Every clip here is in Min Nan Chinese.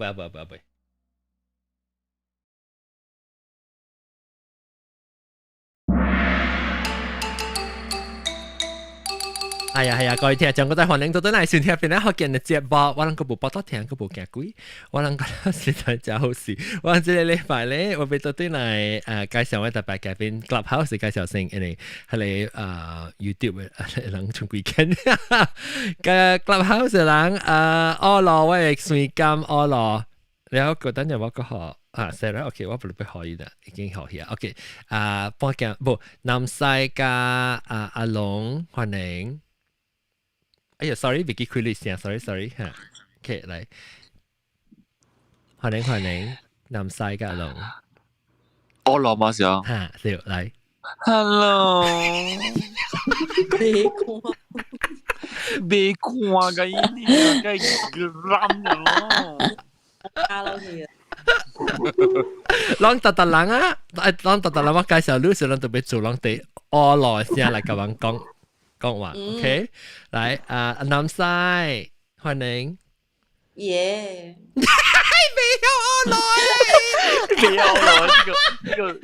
尾後尾後尾後尾。係啊係啊，各位聽眾，我哋歡迎到倒來收聽邊咧福建的節目。我攏閣無報道聽，閣無驚鬼。我攏覺得實在真好事。我這個禮拜咧，我欲倒轉來介紹我特別嘉賓 Clubhouse 介紹先，因為彼個YouTube 的人像規間。個 Clubhouse 的人阿羅，我的孫甘阿羅，然後閣等陣我閣予啊，Sarah OK，我不如欲予伊啦，已經予去啊。OK，啊，半件無南西佮阿龍歡迎。哎呀，sorry，袂記開你聲，sorry sorry 嚇。OK，來，歡迎歡迎，南西佮阿龍。阿羅嘛是啊。嚇，對，來。 Hello。別看，別看個伊啲，個搦咯。 Hello 你。攏逐逐人啊，攏逐逐人我介紹你時，攏特別做攏得阿羅聲來共阮講。講話，OK，來啊，南西歡迎，耶，未有阿羅，未有阿羅呢個呢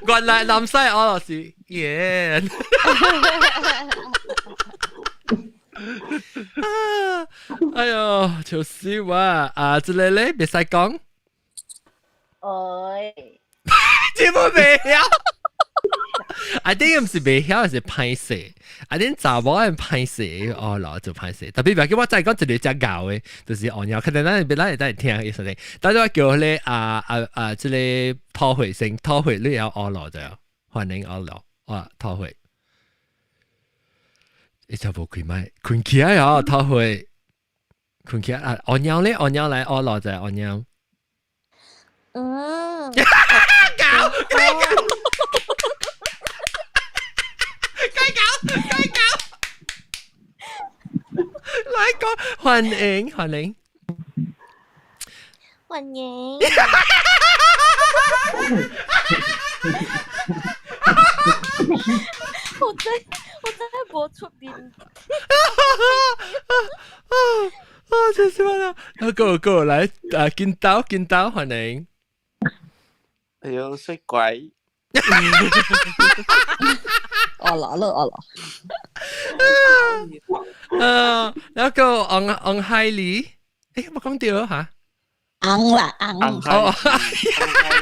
個，原來南西阿羅是耶，哎喲，笑死我啊！這個咧袂使講，哎，這無袂曉。I think 毋是袂曉，是歹勢。I think 查某人歹勢，哦，老就歹勢。特別別叫我再講一個遮𠢕的，就是哦，然後可能咱別咱會當聽意思咧。但是我叫彼個啊啊啊，這個土匪先，土匪你要阿羅就歡迎阿羅啊，土匪。伊就無開麥，困起來哦，土匪困起來啊，阿貓咧，阿貓來阿羅就阿貓。嗯。搞搞。該搞，該搞，來講，歡迎歡迎，歡迎。我真係無出面。啊啊！笑死我啦！啊，過過來啊，金刀金刀，歡迎。哎呦，衰鬼！我來了，我來。啊，那個昂昂海里，誒，我講對嚇。昂啦昂。哦，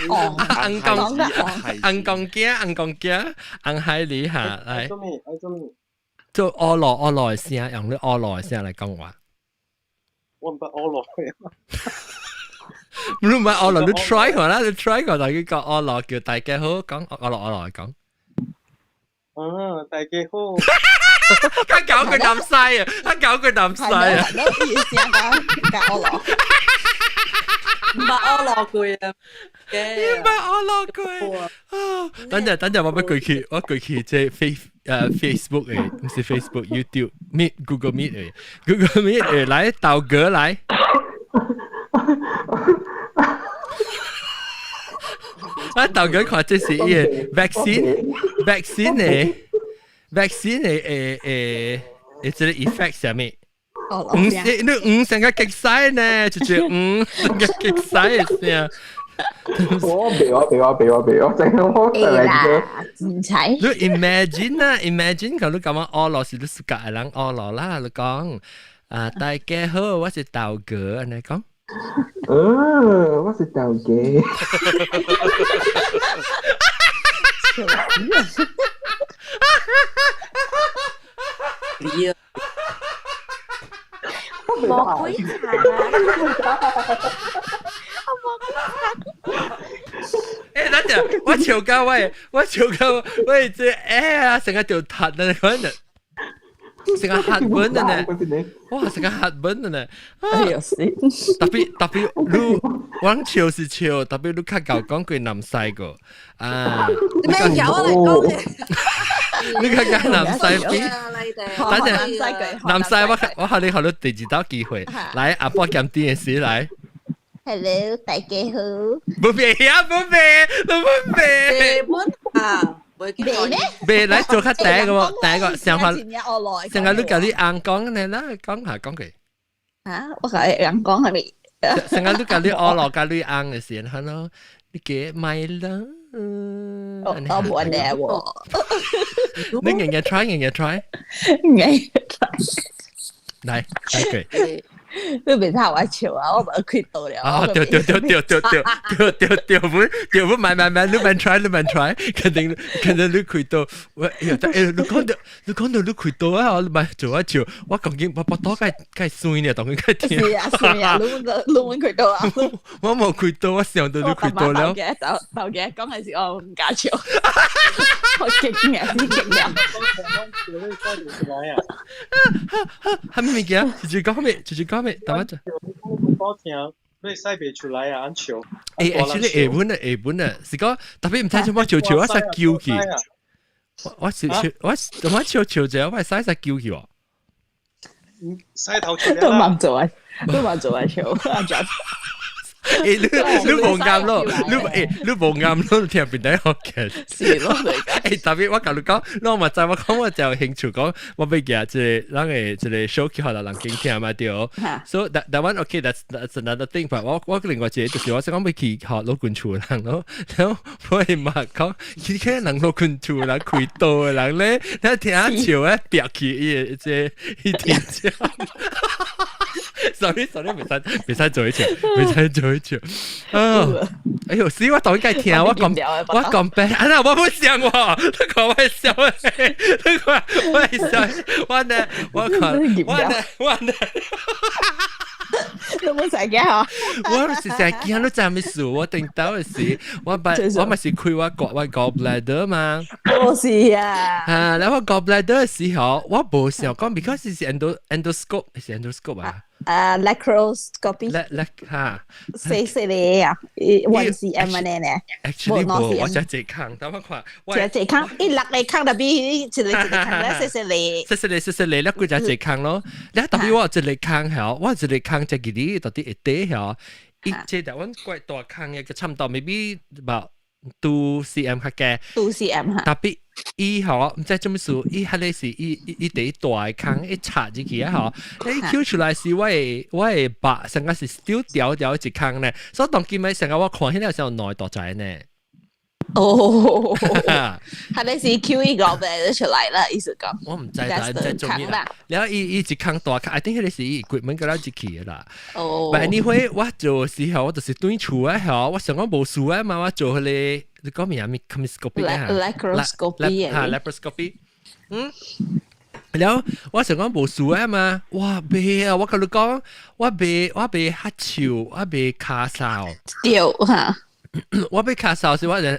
昂公昂公囝，昂公囝，昂海里嚇，來。做咩？愛做咩？做阿羅阿羅的聲，用你阿羅的聲來講話。我毋捌阿羅。你毋捌阿羅，你 try 看啦，你 try 看，大家講阿羅叫大家好，講阿羅阿羅講。嗯，大家好。佢搞佢南西啊！佢搞佢南西啊！你意思講講阿羅？毋捌阿羅過啊！毋捌阿羅過啊！等陣等陣，我欲過去，我過去這 Face Facebook 的，毋是 Facebook YouTube Meet Google Meet 的 Google Meet 的，來豆哥來。啊！豆哥看這是伊個 vaccine vaccine 的 vaccine 的誒誒誒，這個 effect 啥物？五你五成個激死呢，就是五成個激死的聲。我袂我袂我袂我袂我真我會啦，唔使。你 imagine 啊，imagine 佢你咁樣阿羅是你世界的人阿羅啦，你講啊，大家好，我是豆哥，按呢講。哦，我是豆哥。你啊！魔鬼茶。我魔鬼茶。欸，等陣，我笑到我，我笑到我這欸，成個就突啊，可能。成個黑本的呢，哇！成個黑本的呢，哎呀死！特別特別，你講笑是笑，特別你較𠢕講過南西個啊，咩有啊？嚟講嘅，你較講南西比，等陣南西我我予你予你第二道機會，來阿波兼電視來。 Hello，大家好。無變啊，無變，你無變。本啊！袂咩？袂來做較第一個喎，第一個想法，想法你共你翁講呢啦，講下講佢。啊，我共你翁講係咪？成日都教你學落教你翁嘅時候，咯，你記咪啦？我冇人喎。你日日 try，日日 try，日來，來佢。你別睇我笑啊！我冇開刀了。啊！對對對對對對對對對不對不，買買買，你免 try，你免 try，肯定肯定你開刀。我哎呀，哎，你講到你開刀啊！你咪做一笑，我講緊我腹肚該該酸呢，當佢該聽。是啊是啊，你你開刀啊？我冇開刀，我想到你開刀了。頭頭嘅講係時我唔敢笑，我激嘅，激了。係咩物件？直接講咩？直接講咩？等我陣。我聽，你使袂出來啊？按笑。誒，actually 下本啊，下本啊，是講特別唔知做乜笑笑，我實叫佢。我笑笑，我我笑笑者，我使使叫佢喎。洗頭出嚟都冇做啊，都冇做啊笑，阿 John。誒，你你無啱咯，你誒你無啱咯，聽邊底學嘅？是咯，誒，特別我甲你講，我嘛知，我講我就有興趣講，我欲寄這個咱的這個 show 去予人經聽嘛對。So that one okay, that's another thing. But 我另外一個就是我想講欲去學老君厝人咯，然後我會嘛講，其實人老君厝人開刀的人咧，你聽笑咧，煏去伊的這伊聽笑。Sorry sorry，袂使袂使做一笑，袂使做一笑。啊！哎呦，死我當應該聽我講我講白，啊那我不想喎，你講我笑，你講我笑，我呢我講我呢我呢，你冇成驚嗬？我是成驚，你知咩事？我頂到嘅時，我把我咪是開我國我 gallbladder 嘛。哦是啊。啊，然後 gallbladder 嘅時候，我無想講，because 是 endoscope 是 endoscope 啊。啊，laparoscopy。叻叻嚇。細細個啊，1 cm 呢呢。 Actually 無，我只一空，等我看。只一空，伊六個空特別一個一個空咧，細細個。細細個細細個，你幾隻一空咯？你特別我有一個空曉，我一個空只記得到底會底曉，伊這台灣怪大空嘅，差唔多 maybe about 2 cm 較加。 2 cm 哈。特別伊吼，毋知做咩事，伊彼個是伊伊伊第大个空，伊插入去啊吼，伊抾出來是我的肉，成個是 still 條條一空呢，所以當今日成個我看起來像兩大隻呢。哦，係你是抾伊個嘅出來啦，意思講。我毋知啦，毋知做咩啦。然後伊伊一空大空，I think 彼個是伊 equipment 個了入去的啦。哦。 But anyway，我做時候我就是轉厝啊，吼，我想講無事啊嘛，我做彼個你講咩啊？microscopy 啊？laparoscopy 嚇，laparoscopy。嗯。然後我想講無事啊嘛，哇袂啊！我共你講，我袂咳嗽，我袂咳嗽。對哈。我欲咳嗽時我就。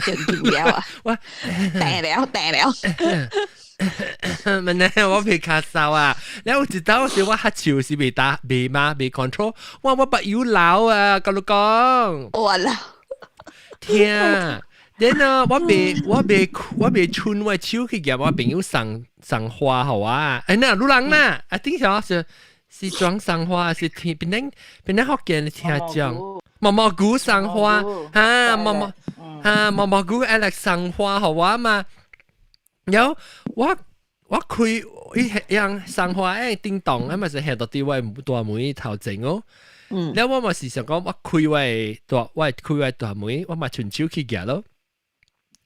就見了啊！我定了定了。問呢，我袂咳嗽啊！然後有一道時我咳嗽是袂打袂嘛袂 control，我目油流啊！共你講。我啦。聽，然後我袂伸我手去夾我朋友送送花予我。哎那路人啦，啊頂下是是裝送花，是聽邊頂邊頂福建聽講。毛毛菇送花，哈毛毛哈毛毛菇 Alex 送花予我嘛。然後我開伊樣送花誒叮當，啊嘛是下到佇我大門頭前哦。然後我嘛是想講，我開我的大，我開我大門，我嘛伸手去夾咯。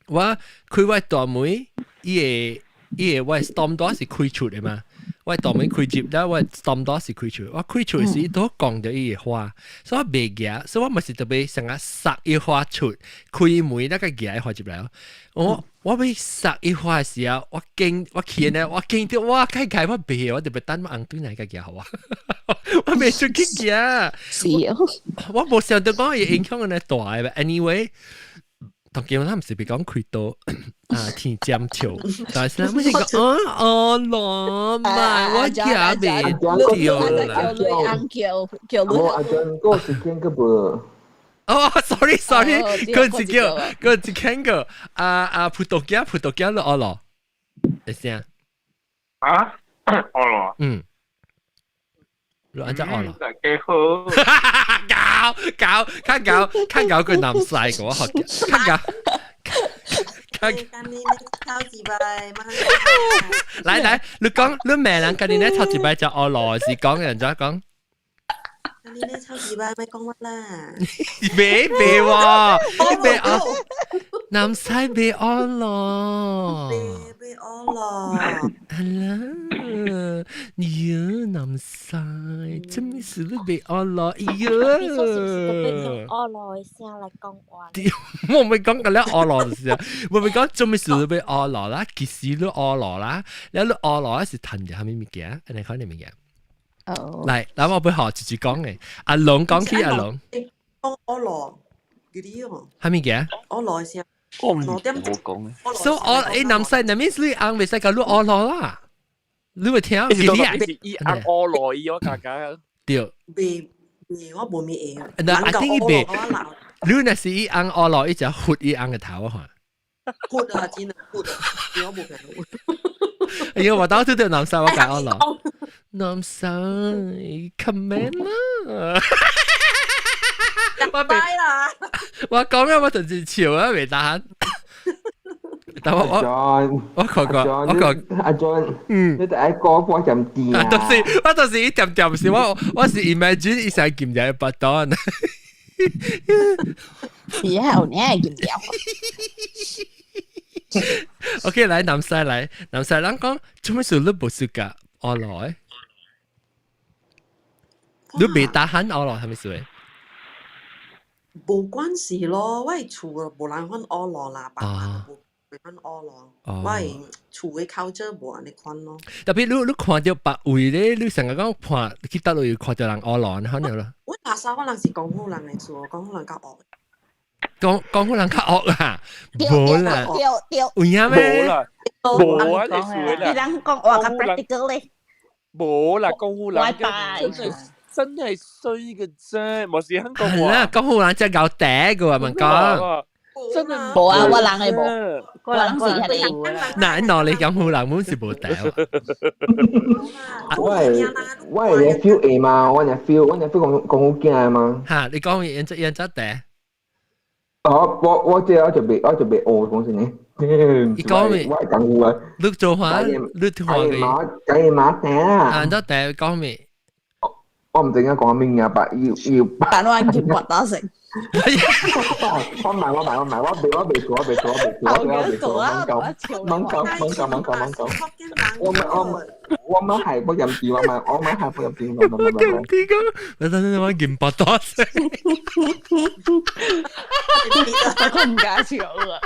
我開我大門，伊個我 storm door 是開出的嘛。我大門開入，了我 storm door 是開出，我開出時都講著伊個花，所以我袂夾，所以我嘛是特別想啊殺伊花出，開門那個夾伊花入來。我欲殺伊花的時候，我驚我去呢，我驚到我開開我袂，我特別等我翁對來個夾好啊，我袂出去夾。是哦，我無想到講伊影響按呢大的，anyway。當今咱毋是欲講開刀啊，天尖笑，但是咱毋是講哦哦羅嘛，我夾袂著啦。叫叫我阿張嗰時間個無。哦，sorry sorry，嗰一叫嗰一間個啊啊葡萄牙葡萄牙咯，哦咯，會聲啊，哦咯，嗯，你按怎哦咯？大家好，搞搞，較搞較搞佢南西個我學，較搞。較今年頭一擺，來來，你講你罵人，今年咧頭一擺食芋螺是講人怎講？今年咧頭一擺咪講乜啦？別別喎，別啊！南西別芋螺，別別芋螺。係啦，呀南西，做咩事你別芋螺？哎呀！你說是不是特別用芋螺的聲來講話？我唔會講個咧芋螺就是啊，我會講做咩事你別芋螺啦，幾時你芋螺啦，你芋螺是趁著啥物物件？你看你物件。哦，來，嗱我要學直接講嘅，阿龍講起阿龍，講芋螺，嗰啲哦，啥物件？芋螺聲。我唔我講嘅。所以我南西那邊你翁袂使講你芋螺啦，你會聽？記得啊？伊翁芋螺，伊我家家。對。袂袂，我無咪會。嗱，I think 伊袂。你若是伊翁芋螺，伊就拂伊翁嘅頭啊！拂啊，真係拂啊！我無聽。哎呀，我當初對南西我講芋螺。南西，come in 啦！我拜啦！我講啊，我就是笑啊，未得。但我看過，我看阿 John，你第一個我點點啊？就是我就是一點點是我我是 imagine 伊成撳入巴當。是啊，你係撳掉。 OK，來南西來，南西人講做咩事你無暑假芋螺？你袂 tahan 芋螺係咪事？無關事咯，我厝無人款芋螺啦，爸爸無款芋螺，我厝的 culture 無按呢款咯。特別你看著別位咧，你成日講看去佗落看著人芋螺，可能啦。我垃圾我人是廣府人的厝，廣府人較惡。廣府人較惡啊？無啦，對對，有影咩？無啦，無啊！你你人講話較 practical 咧。無啦，廣府人真係真係衰嘅啫，冇事肯講話。係啦，廣府人真係夠嗲嘅喎，問講。真係無啊，我人係無，我人是係你。嗱，嗱你廣府人本是無嗲。我係我係你 feel 會嘛？我係 feel 我係 feel 講講好驚嘛？嚇，你講樣只樣只嗲。哦，我這我就袂學講真嘅。你講咩？我係講有啊。你做啥？你做啥？馬雞馬嗲啊！啊，得嗲講咩？我唔知點講咩啊，白要要。但我係見骨打成。我唔係我唔係我唔係我未我未做我未做我未做我未做猛狗猛狗猛狗猛狗猛狗。我唔我唔我唔係不入電話，我唔係不入電話，唔唔唔唔。你等等我見骨打成。我唔敢笑啊！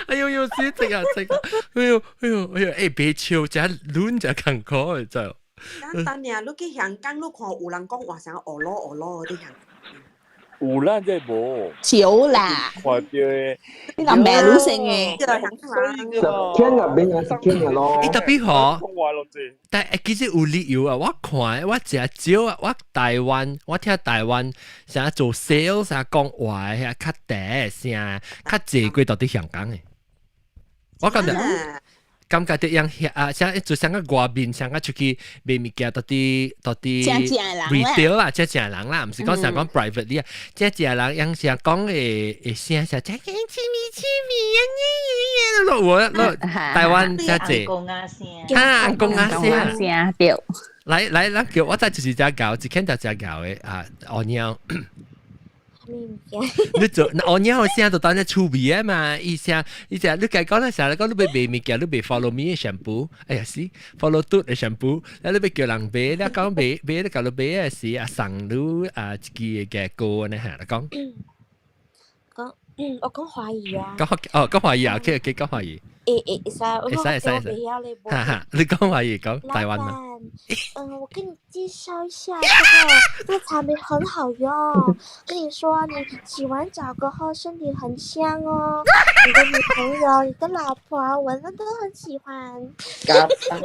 哎呦呦，死直啊直！哎呦哎呦哎呦，欸別笑，真亂就艱苦就。簡單爾，你去香港，你看有人講話啥芋螺芋螺啲香。有啦，真係無。少啦。看到的。你人罵女性嘅。天入邊啊，是天嘅咯。伊特別好，但係其實有理由啊！我看我誠少啊，我台灣我聽台灣啥做 sales 啥講話遐較嗲聲較濟過到佇香港的。我感覺感覺著樣啊，像就像個外面，像個出去賣物件，到底 retail 啦，正正人啦，毋是講成講 private 啲啊，正正人樣成講會聲聲，正正痴咪痴咪啊，我我台灣正濟，啊，公啊聲，對，來來，咱叫我再就是只狗，一見就只狗的啊，鴯鳥。你做鴯鳥的聲就當只趣味啊嘛，伊聲伊只你家講那時，你講你欲賣物件，你賣 follow me 的 shampoo，哎呀是 follow 嘟的 shampoo，你欲叫人買，你講買買你共你買的時啊送你啊一支嘅歌呢嚇，你講。講我講華語啊。講哦講華語啊，OK OK 講華語。會會會使，我會使會使我袂曉咧。哈哈，你講華語講台灣嘛？嗯，我跟你介紹一下，這個產品很好用。跟你說，你洗完澡過後身體很香哦。你的女朋友、你的老婆聞了都很喜歡。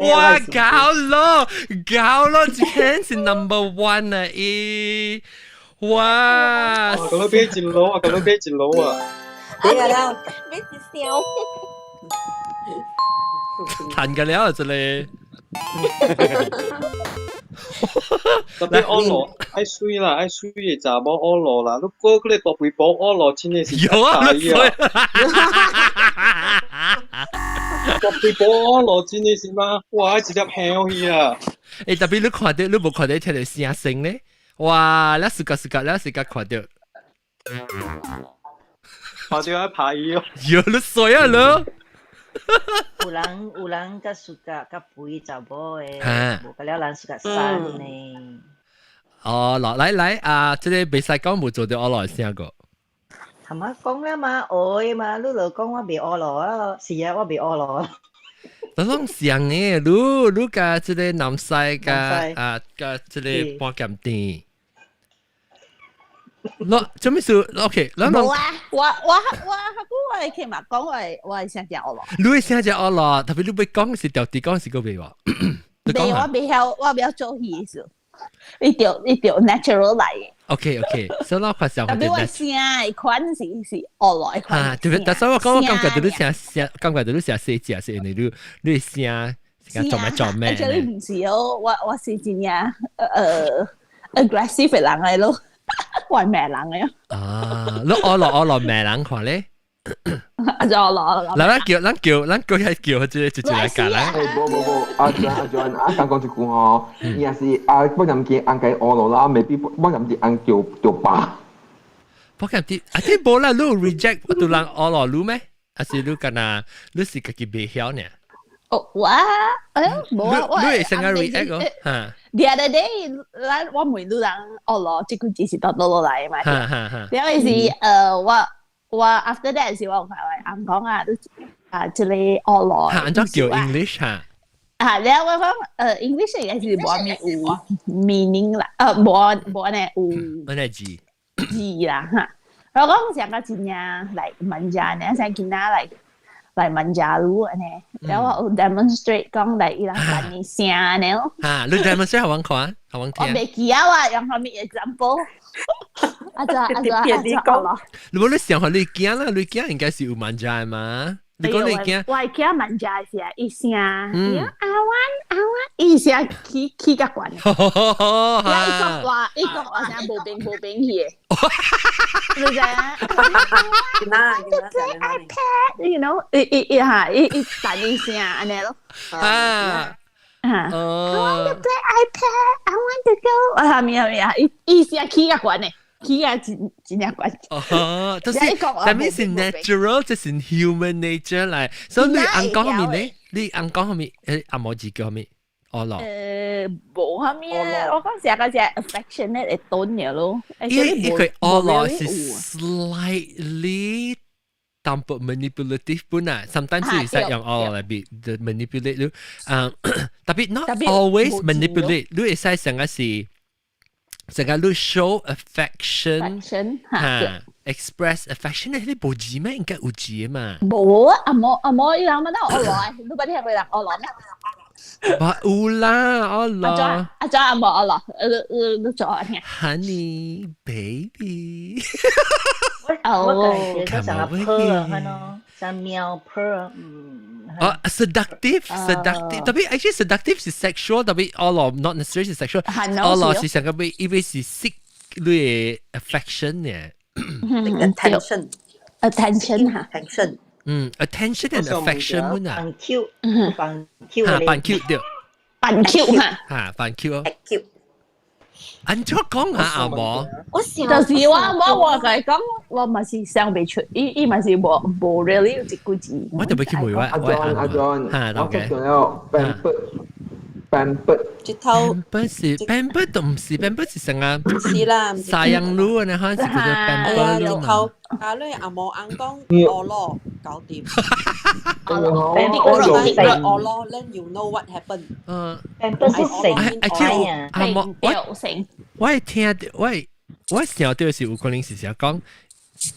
哇，搞咯，搞咯，這個是 number one 啊！咦，哇！咁樣俾一攞啊，咁樣俾一攞啊！對啊，別直笑。彈嘅了，這裡。特別芋螺愛水啦，愛水的查某芋螺啦，你過佢個大肥婆芋螺真的是有啊，啊！絕對無婀娜，真的是嗎？哇，直接響去啊！欸，特別你看到，你無看到聽到聲聲咧？哇！你時間時間，你時間看到，看到愛拍伊哦。喲，你衰啊你！有人較 suka 較肥查某的，無個了人 suka 瘦的。哦，來來來啊！這個袂使講無做到婀娜聲個。係嘛講啦嘛，愛嘛，你就講我袂婀娜啊，是啊，我袂婀娜。都攏像的，你佮這個南西佮啊佮這個半鹹甜。喏，做咩事？OK，無啊，我起碼講我會聲誠婀娜。你會聲誠婀娜，特別你欲講是調啲講是個袂喎？袂，我袂曉做戲的時，伊著 natural 來的。 OK OK，所以我發現特別我聲的款是婀娜的款。啊，對，但是我講我感覺到你聲聲，感覺到你聲細隻是因為你聲做咩做咩？而且你毋是哦，我是真正aggressive 的人來咯。我係罵人嘅。啊，你婀娜婀娜罵人看咧？啊，就婀娜。嗱，咱叫係叫，這個直接來教啦。欸，無無無，阿 John 阿 John，啊，剛講一句吼，伊若是啊，不鹹見紅共婀娜啦，未必不鹹見紅叫叫爸。不鹹啲，啊，啲無啦，你 reject 都人婀娜你咩？還是你敢若你是家己袂曉呢？哦，我誒，無啊，我你會先個 react 哦，嚇。 The other day，咱我問你人婀娜，這句字是佗落來嘛？哈哈哈。了後是我 after that 是我有甲我翁講啊，啊，這個婀娜。嚇，按怎叫 English 嚇？啊，了我講English 應該是無啥物有 meaning 啦，無按呢有。按呢字。字啦嚇。我講上個真正來 manja 呢，像囡仔來 manja 攄按呢，然後我有 demonstrate 講來伊人扮你聲按呢咯。嚇，你 demonstrate 予阮看，予阮聽。我袂記啊，我用啥物 example？啊就啊就啊就咯。你無你想予你囝啦，你囝應該是有 manja 嘛？你講你囝，我囝 manja 是啊，伊聲，I want I want，伊聲起起較懸。伊講話聲無平無平去的。你知影？囡仔 play iPad，you know，伊伊伊嚇，伊伊彈伊聲按呢咯。啊。啊！I want to play iPad. I want to go。啊，咩咩啊？伊伊聲起較懸的，起較真真正懸。哦，就是，但係是 natural，這是 human nature 來。所以你翁講啥物呢？你翁講啥物？阿毛字叫啥物？婀娜。無啥物啊！我講成個隻 affectionate 會短嘅咯。伊佢婀娜是 slightly 淡薄 manipulative 本啊，sometimes 是使用婀娜來 be the manipulate 你，啊，特別 not always manipulate，你會使成個是成個你 show affection，嚇，express affection 你無字咩？應該有字嘛？無啊，阿毛阿毛，伊人乜都婀娜，你捌聽過人婀娜咩？有啦，婀娜。阿怎阿毛婀娜，你做阿聽。 Honey baby。我感覺就像個 purr 係咯，像喵 purr，嗯。啊，seductive，seductive，特別 actually seductive 是 sexual，特別婀娜 not necessarily 是 sexual，婀娜是上個欲因為是 seek 你的 affection 呢。 attention。 attention 嚇。 attention。嗯，attention and affection 們啊。扮 cute，扮 cute。嚇，扮 cute 對。扮 cute 嚇。嚇，扮 cute 哦。 cute。按怎講啊，阿毛？我想就是我共伊講，我嘛是想袂出，伊嘛是無 really 有一句字。我特別去問我阿 John 阿 John，嚇，我識咗有 pamper pamper，直頭不是 pamper 都唔是 pamper 是成啊，是啦，sayang 擼呢，可能是叫做 pamper 直頭阿你阿毛翁講婀娜搞掂。我婀娜，then you know what happened。嗯，pamper 是成，actually 阿毛我成，我會聽到我想到是有可能是想講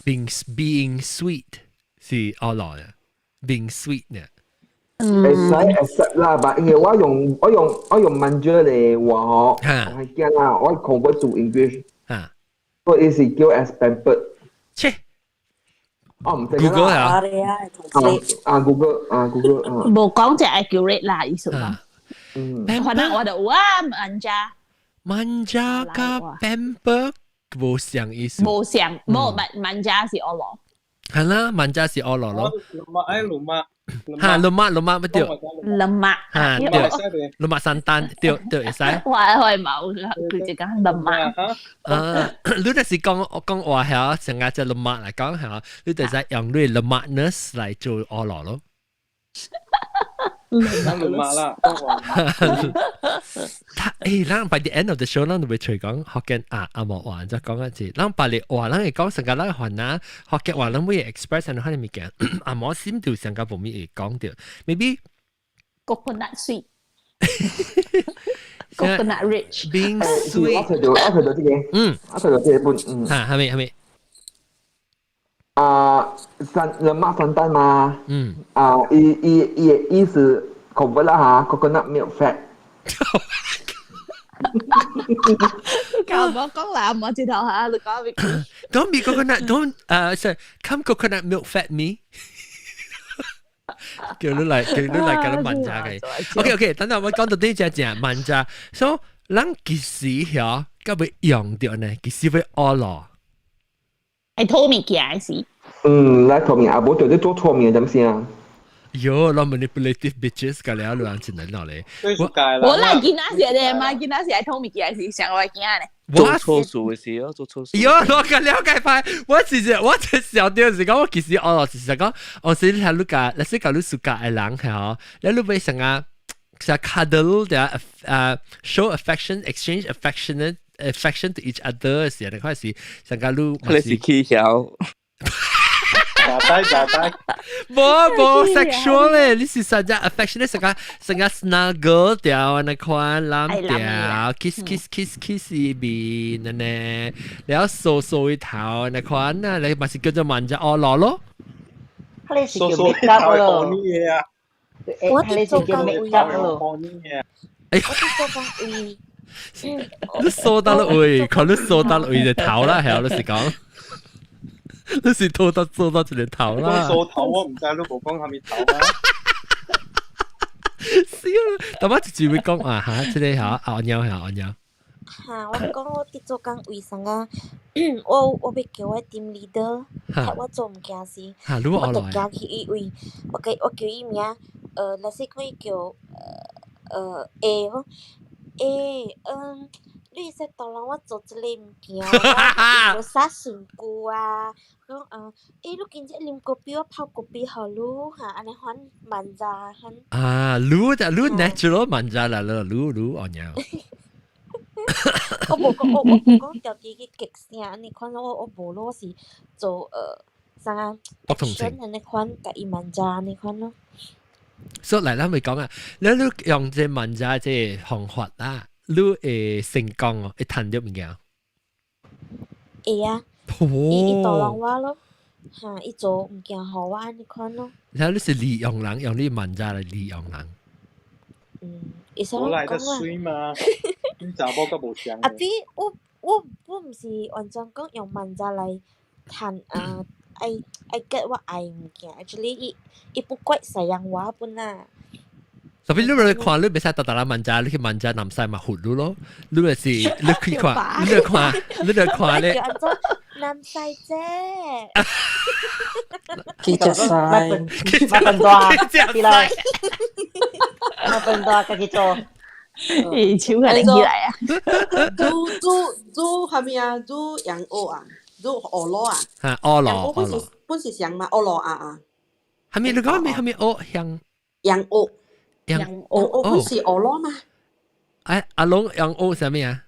being sweet 是婀娜嘅，being sweet 呢。會使 accept 啦，但因為我用 manja 嚟話嗬，我係驚啦，我 convert to English，所以是叫 as pampered。切，我唔知 Google 啊，啊 Google 啊 Google 啊，無講就 accurate 啦，意思講。嗯，反正我就有啊，manja。 manja 佮 pamper 無相意思。無相，無 manja 是婀娜。係啦，manja 是婀娜咯。魯媽愛魯媽。嚇，lemak lemak 乜對？ lemak 嚇對，lemak santan 對對會使。我係冇佢就講 lemak。啊，你就是講講話係成個隻 lemak 嚟講係，你就是用你 lemakness 嚟做惡羅咯。 lemak 啦。誒，咱 by the end of the show，咱就會隨講福建啊阿莫話，再講一次。咱白日話，咱會講成個咱還啊，福建話，咱會 express 成個物件，阿莫心就成個無咪會講到，maybe coconut sweet。coconut rich。 Being sweet。我睇到我睇到這個，我睇到這個本，嚇，係咪係咪？啊，三 lemak santan 嘛，啊，伊伊伊的意思 convert 啦嚇，coconut milk fat。教我講啦，我知道嚇，你講俾。 Don't be coconut, don't sorry, come coconut milk fat me。叫你嚟，叫你嚟，叫你問下嘅。OK OK，等等我講到呢隻正問下，所以咱幾時曉，甲會用到呢？幾時會學咯？係討物件是。嗯，來討物啊，無就你做錯物點先啊？喲，咱 manipulative bitches 個了，亂真能落嚟。我來見那時咧嘛，見那時係討物件是上我驚咧。做錯事嘅事咯，做錯事。喲，我個了解派，我其實我只小點是講，我其實哦，就是講，我是睇你個，你是講你暑假嘅人係嗬，你你會成啊，成 cuddle 的show affection, exchange affectionate affection to each other 時，你開始成個你你是起曉。假低假低，無無 sexual 咧，你是實在 affectionate 成個成個 snuggle 掉，那款攬掉，kiss kiss kiss kiss 面呢，然後掃掃一頭那款啊，你咪是叫做問就惡羅咯。佢是叫 make up 咯。我哋做叫 make up 咯。哎，我哋做工位。你掃到了位，看你掃到了位就頭啦，係你是講。你是拖到做到一個頭啦。掃頭我唔知，你無講啥物頭啊？是啊，但我直接會講啊嚇，這個嚇阿娘嚇阿娘。嚇！我講我佇做工為啥啊？我欲叫我 team leader，我做物件時，我就行去伊位，我叫我叫伊名，若是講伊叫A 吼，A，你會使當人我做這個物件，我啥身軀啊？講你今日啉咖啡，我泡咖啡予你哈，按呢款慢咋款。啊，你就你 natural 慢咋啦，你你按樣。我無講，我無講特別去激啥，按呢款我無咯，我是做啥啊？選按呢款，共伊慢咋按呢款咯。所以嚟咱咪講啊，你用這慢咋這方法啊，你會成功哦，會趁著物件。會啊，伊伊導人我咯，哈，伊做物件予我按呢款咯。然後你是利用人，用你慢咋來利用人。嗯，會使我來得講啊。水嘛，你查某較無像。啊比我毋是完全講用慢咋來趁啊，愛愛 get 我愛物件，actually 伊伊不怪西洋話本啊。特別你來看，你袂使特特啦慢咋，你去慢咋南西嘛活路咯，你就是你去看，你來看，你來看咧。叫按怎南西啫？去食西，馬笨大，起來，馬笨大，家己做。咦，超佢拎起來啊！煮煮煮啥物啊？煮羊鵝啊？煮鵝螺啊？嚇，鵝螺，羊鵝本是本是香嘛？鵝螺啊啊！係咪你講咩？係咪鵝香？羊鵝，羊鵝本是鵝螺嘛？哎，阿龍羊鵝啥物啊？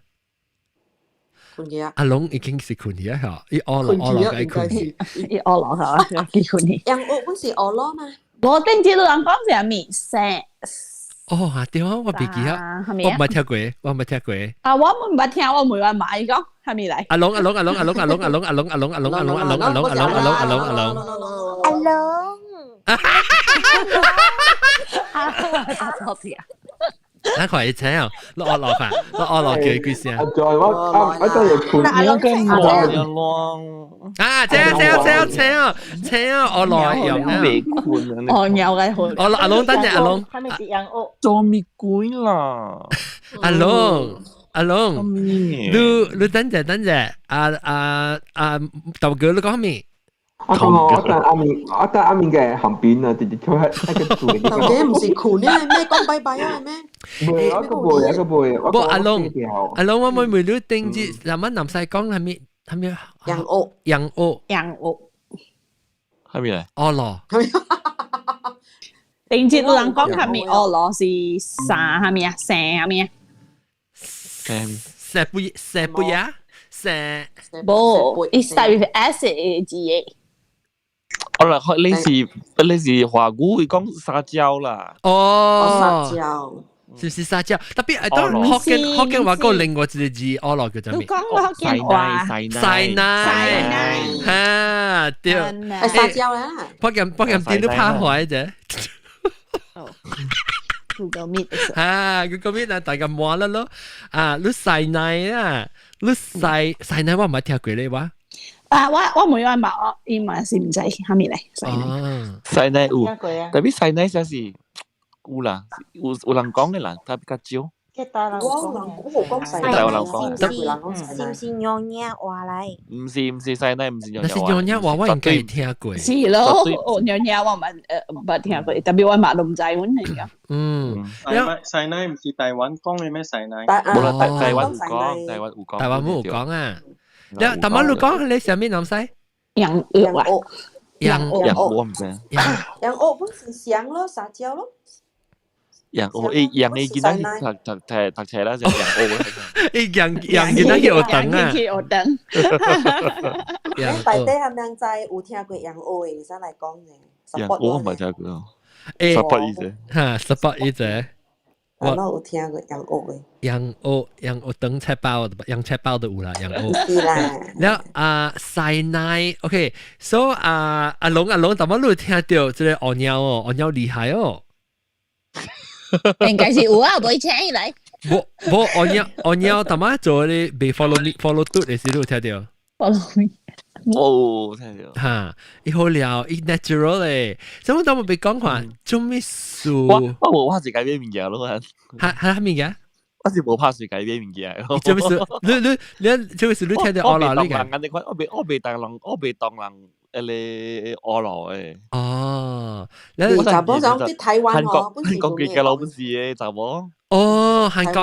困去啊！阿龍已經是困去啊！嚇，伊鵝螺鵝螺該困去，伊鵝螺嚇，幾困去。羊鵝本是鵝螺嘛？我頂次都人講是啥物生。哦，對啊，我袂記啊，我毋捌聽過，我毋捌聽過。啊，我毋捌聽，我毋捌買講，係咪嚟？阿龍阿龍阿龍阿龍阿龍阿龍阿龍阿龍阿龍阿龍阿龍阿龍阿龍阿龍阿龍阿龍阿龍，啊，打錯字啊！咱看伊請哦，落我落飯，落我落叫伊幾聲。阿在我啊，我真係困。阿龍跟我啊，請請請請請我來用啊！未困啊！哦，有嘅好。我阿龍等陣，阿龍。他們是養鵝。做咩鬼啦？阿龍，阿龍，你你等陣等陣，阿阿阿豆哥你講咩？我講我等阿明，我等阿明嘅旁邊啊，直接跳喺喺個厝頭家唔是困咧咩？講拜拜啊咩？袂，我個袂，我個袂。無阿龍，阿龍，我妹妹你頂住，咱們南西講係咪係咪？楊屋，楊屋，楊屋，係咪嚟？哦咯。頂住人講係咪哦咯？是啥係咪啊？生係咪啊？生生不生不呀？生無，it start with S 字嘅。我啦，你是華語，伊講撒嬌啦。哦，撒嬌，是唔是撒嬌？特別係當福建福建話講另外一個字，我落叫做咩？你講福建話，細細奶，嚇對，係撒嬌啦。福建點都拍壞啫。 Google Meet 嚇，Google Meet 啊，大家摸啦咯。啊，你細奶啊，你細細奶我唔係聽過你話。啊！我冇話嘛，我伊嘛是毋知蝦米咧。細奶有，特別細奶才是有啦，有人講的啦，特別較少。我人我無講細奶，有人講，是毋是娘惹話來？毋是細奶，毋是娘惹話。那是娘惹話，我應該聽過。是咯，娘惹話嘛捌聽過，特別我嘛都毋知阮嚟㗎。嗯，細奶毋是台灣講的咩細奶？無啦，台灣有講，台灣有講，台灣有講啊。你大媽你講你啥物南西？楊屋啊，楊屋，楊屋我毋知。楊屋本是香咯，撒嬌咯。楊屋，伊楊的囡仔讀冊啦，就楊屋。伊楊楊囡仔去學堂啊。去學堂。大底係咪知有聽過楊屋的？先來講呢。楊屋我毋捌聽過。欸， support 伊者。哈，support 伊者。我有聽過楊屋的。楊屋楊屋等菜包的，楊菜包都有啦，楊屋。是啦。了啊，細奶，OK，so 啊，阿龍阿龍，怎麼你有聽到這個烏貓哦？烏貓厲害哦。應該是有啊，袂請伊來。無無烏貓烏貓，怎麼做咧？被 follow me follow 嘟的時你有聽到？follow me。哦，聽到。哈，伊好料，伊 natural 咧。所以我當我被講話，做咩事？我無拍自家買物件咯，哈哈物件？我是無拍隨家買物件。做咩事？你做咩事？你聽到我啦？你講。我袂當人，我袂當人，迄個學路的。哦，你查某講佇台灣哦，韓國嘅老本事的查某。哦，韓國。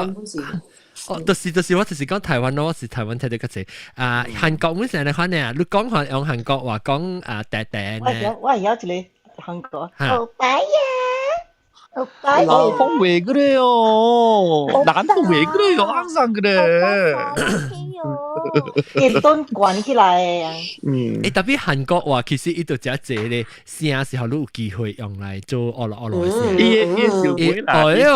哦，就是我就是講台灣咯，我是台灣聽得較濟。啊，韓國本身嚟講呢，你講韓用韓國話講啊，嗲嗲呢。我會曉一個韓國。歐巴呀，歐巴呀。 어, 왜 그래요? 나한테 왜 그래요? 항상 그래. 一頓關起來啊！嗯，欸，特別韓國話其實伊就真濟咧聲時候，你有機會用來做學落學落的聲。伊小妹啦，哎喲，哦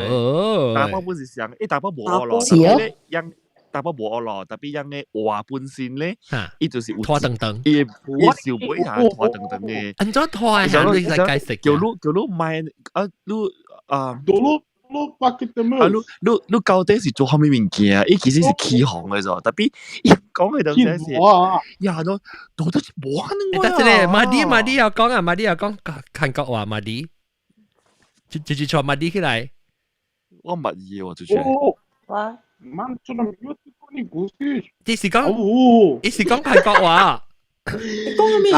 哦大波本是上，伊大波無學落，是哦，樣大波無學落，特別樣的話本身咧，伊就是有拖長長，伊伊小妹下拖長長的。按怎拖啊？你來解釋。叫你賣啊，你啊，啊！你到底是做啥物物件？伊其實是起哄的啫，特別伊講的東西是，呀，都到底是無可能。但是咧，馬迪馬迪要講啊，馬迪要講韓國話，馬迪，就坐馬迪起來。我唔知喎，就是。我。你是講，你是講韓國話。你講咩？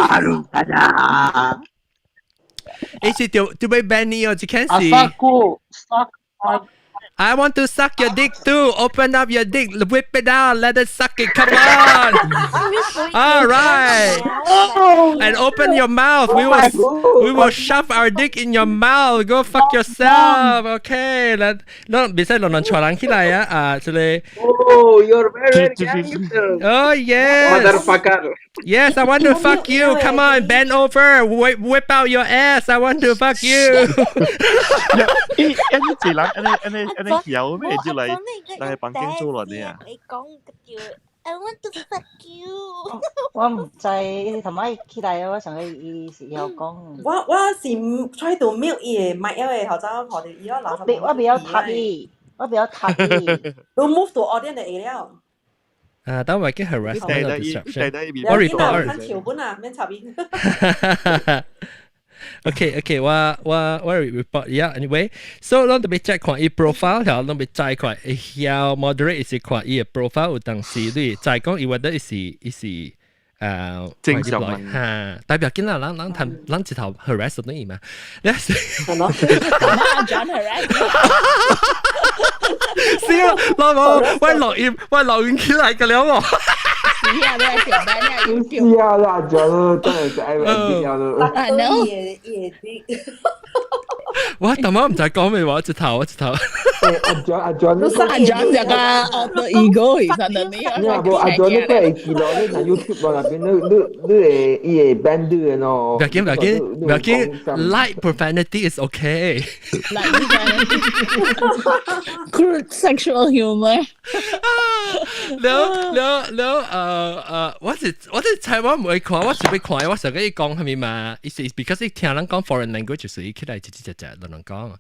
伊是就欲 ban 你哦，這件事。I want to suck your dick too. Open up your dick, whip it out, let it suck it. Come on. All right. And open your mouth. We will shove our dick in your mouth. Go fuck yourself. Okay. 來，咱袂使亂亂帶人起來啊！啊，這個。 Oh, you're very gangster. Oh yes. Motherfucker. Yes, I want to fuck you. Come on, bend over. Whip out your ass. I want to fuck you. 伊一啲人，安尼安尼安尼曉咩？就來房間做落啲啊！你講叫 I want to fuck you。我毋知，頭擺起來我想伊是曉講。我是 try to mute 伊的麥的，後早看著伊我鬧。我袂曉讀伊，我袂曉讀伊。你 move to audience 就會了。啊，等我叫 harassment disruption。我 report。看潮本啊，免插伊。 OK，我 report yeah anyway so 咱特別再看伊 profile 條，咱別再看會曉 moderate 是看伊的 profile 有當時你再講伊話得伊是伊是正常人嚇，代表見啦，咱咱談咱一頭 harass 到你嘛，你係咯，阿 John harass。是啊，老母，我錄音，我錄音起來個了喎。是啊，你係條咩？你要是啊，阿 John 真係愛玩啲咯。啊 no！我大媽唔知講咩話，一頭一頭。阿 John 阿 John，阿 John 就個 alter ego 其實你你啊無阿 John 你個會記錄你喺 YouTube 內邊，你你你會伊會 ban 你的咯。唔要緊唔要緊唔要緊，light profanity is okay。 Light profanity。 Crude sexual humor。了了了，我是猜我唔會看，我是欲看，我上個伊講啥物嘛？伊是 because 伊聽人講 foreign language 就是伊起來一隻隻隻亂亂講。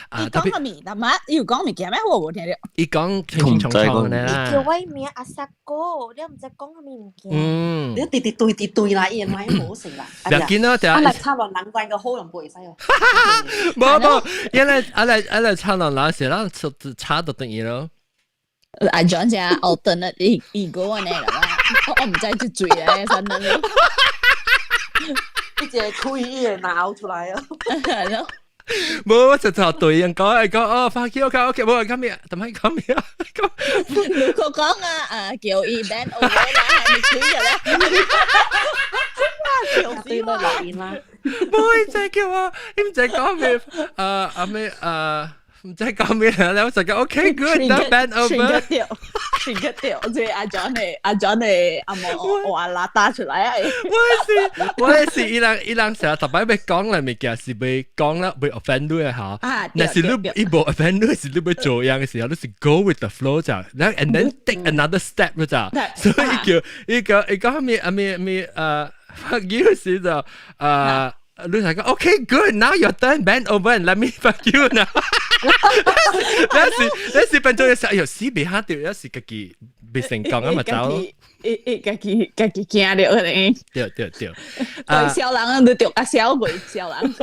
啊，伊講啥物？大媽伊有講物件咩？我無聽著。伊講清清楚楚的啦。叫我名阿薩哥，你毋知講啥物物件。嗯。你直直對直對啦，伊咪冇成啦。唔要緊咯，啊，嚟插落難關個好人會使哦。無無，因為阿來插落那時，咱插就等於咯。阿 John 只 alternate ego 安尼啦，我毋知這嘴咧，真係。一隻開伊會鬧出來啊！係咯。無，我就頭對人講，講哦，fuck you，OK OK，無講咩，點解講咩啊？如果講啊，啊叫伊 bend over 啦，係咪吹嘅咧？對啦，落音啦。無，伊叫我，伊毋知講咩，啊咩啊。唔知講咩啦，我就講 OK good，now bend over。 trigger 掉，trigger 掉，即係阿 John 嘅阿 John 嘅阿毛話拉打出來啊！我是伊人成日特別欲講啦物件是欲講啦，欲 offend 你嚇。若是你伊無 offend 你，是你欲做樣嘅時候，你是 go with the flow 就，然後 and then take another step 就，所以叫伊講伊講咩啊咩咩fuck you 時就你就講 OK good，now your turn bend over and let me fuck you now。那是變做一時，哎喲死袂嚇著，一是家己未成功啊嘛走。伊家己驚著可能。對對對。對小人你著較小過小人。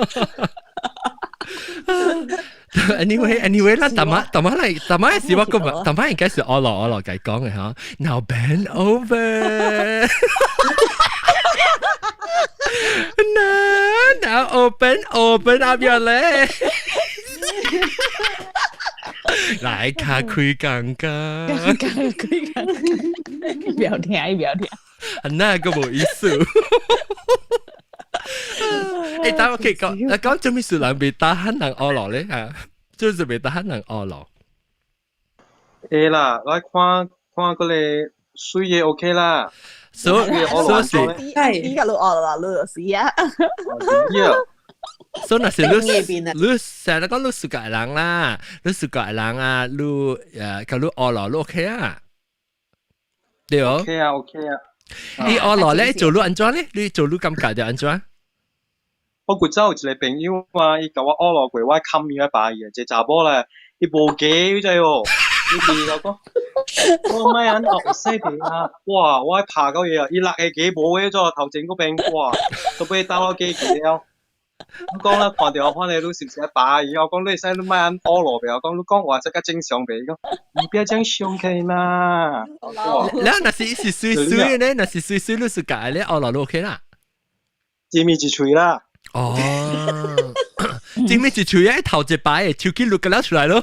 Anyway，咱大媽大媽來大媽是我講，大媽應該是我落我落計講嘅嚇。Now bend over。No, now open, open up your leg。來較開講講，較開講講，不要聽，不要聽。那個無意思。但我可以講，講做咩事人袂 tahan 人學落咧嚇？就是袂 tahan 人學落。會啦，我看看嗰個水嘅 OK 啦。所以是，依家你學啦，你就是啊。所以若是你成日講你 suka 人啦，你 suka 人啊，你甲你學落你 OK 啊？對哦。 OK 啊，OK 啊。你學落咧做你按怎咧？你做你感覺就按怎？我古早有一個朋友啊，伊共我學落過，我冚伊一把伊啊，一個查某咧，伊無加知無？伊佇我講，我莫按學細啲啊！哇，我拍到伊啊，伊六個加無個做頭前嗰邊，哇，都欲打我加去了。我講啦，看著我看你你是毋是愛把伊？我講你會使你莫按學落袂？我講你講話這較正常袂？伊講你不要這樣凶可以嗎？你若是是水水咧，若是水水你是假咧，學落你 OK 啦。前面一喙啦。哦，前面一喙啊，頭一擺嘅手機錄個了出來咯。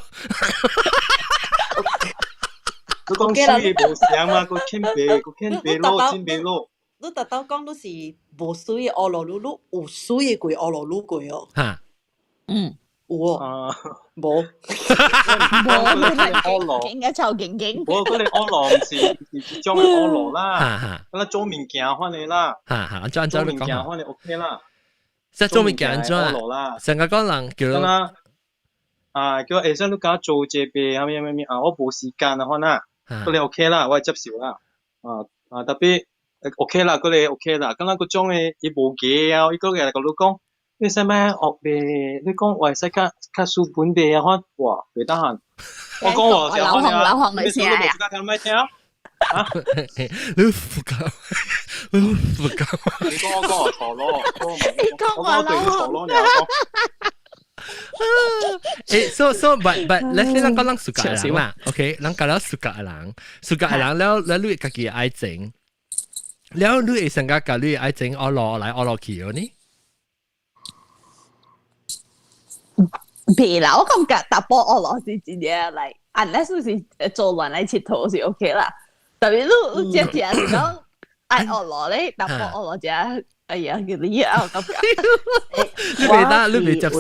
你講水無相嘛？閣顯白，閣顯白咯，真白咯。你特頭講你是無水的學落，你你有水的過學落你過哦。嚇，嗯，有哦，無，無，應該臭勁勁。無，嗰個學落毋是是這種的學落啦，那做物件款的啦。哈哈，按怎按怎你講？做物件款的 OK 啦。即做物件按怎？成個講人叫啊，叫會使你共我做這個啥物啥物啥物啊，我無時間啊，款啊，嗰個 OK 啦，我會接受啦。啊啊，特別 OK 啦，嗰個 OK 啦，敢若嗰種的伊無加啊，伊閣來共你講，你使欲學袂？你講話會使較較書本袂啊？款哇，袂 tahan。我講話老紅老紅你聲啊！你無聽啊？你副教，你副教。你講我講我錯咯，你講我對錯咯，你講。So but let's say 咱講咱 suka 人啦，OK，咱講了 suka 人，suka 人了了你家己愛情，了你會成個甲你愛情學落來學落去哦呢？別啦，我感覺查埔學落是真正來，unless 是做亂來𨑨迌是 OK 啦。特別你你只只是講愛學落咧，查埔學落只，哎呀，叫你啊，我感覺。你袂得，你袂接受。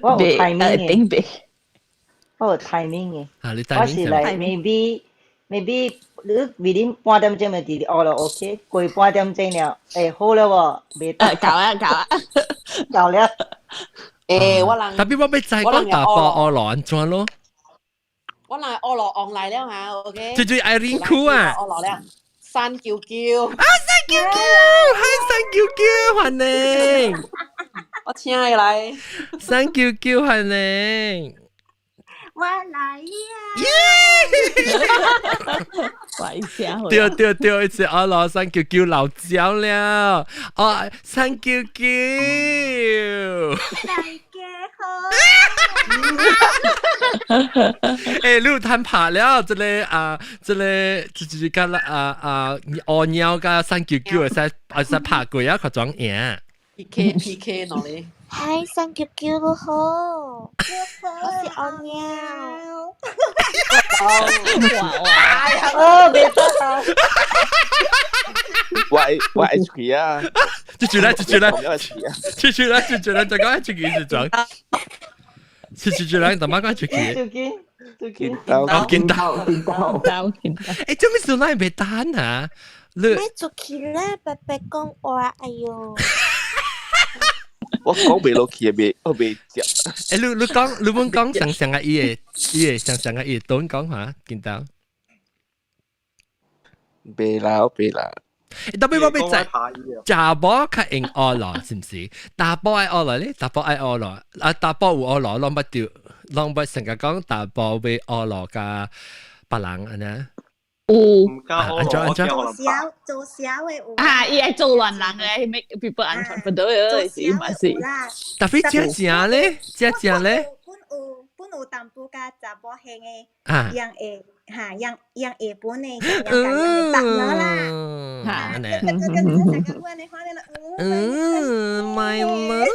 我有 timing 嘅，我有 timing 嘅。啊，你我是來 maybe 你 within 半點鐘咪佇學了 OK，過半點鐘了，欸好了喎，袂得。夠啊夠啊，夠了。欸，我人特別我欲知講查埔學落按怎咯？我人學落往來了哈，OK。最最愛琳哭啊！學落了，三九九。啊，三九九，嗨，三九九，歡迎。我請你來。三九九，歡迎。我來呀！耶！對對對，一次我攞三九九老焦了，哦，三九九。大家好。欸，你有趁拍了，這个啊，這个就是甲啊啊烏貓佮三九九會使會使拍過啊，較怎贏？PK PK 喏咧。嗨，三九九你好，我是烏貓。哇哇！哦，袂得啊！我愛出去啊！出去來，出去來，出去來，出去來，再講出去是怎？出出來，大媽講出去。出去，出去。哦，見到，見到，見到。欸，做咩事咱袂等啊？你莫出去啦，白白講話，哎喲。我講袂落去，袂我袂食。欸，你你講，你本講上上個伊個，伊個上上個伊個講講下，見到。袂啦，我袂啦。特別我欲知，查某較用學落，是毋是？查埔愛學落咧，查埔愛學落，啊，查埔有學落，攏捌著，攏捌成日講查埔欲學落佮別人按呢。有。按怎按怎？做小做小的有。啊，伊愛做亂人的，make people uncomfortable 是嘛是。特別正正咧，正正咧。本有本有淡薄佮查某型的，樣會。哈，樣樣下本的，樣樣樣啦。哈，嗯，my love。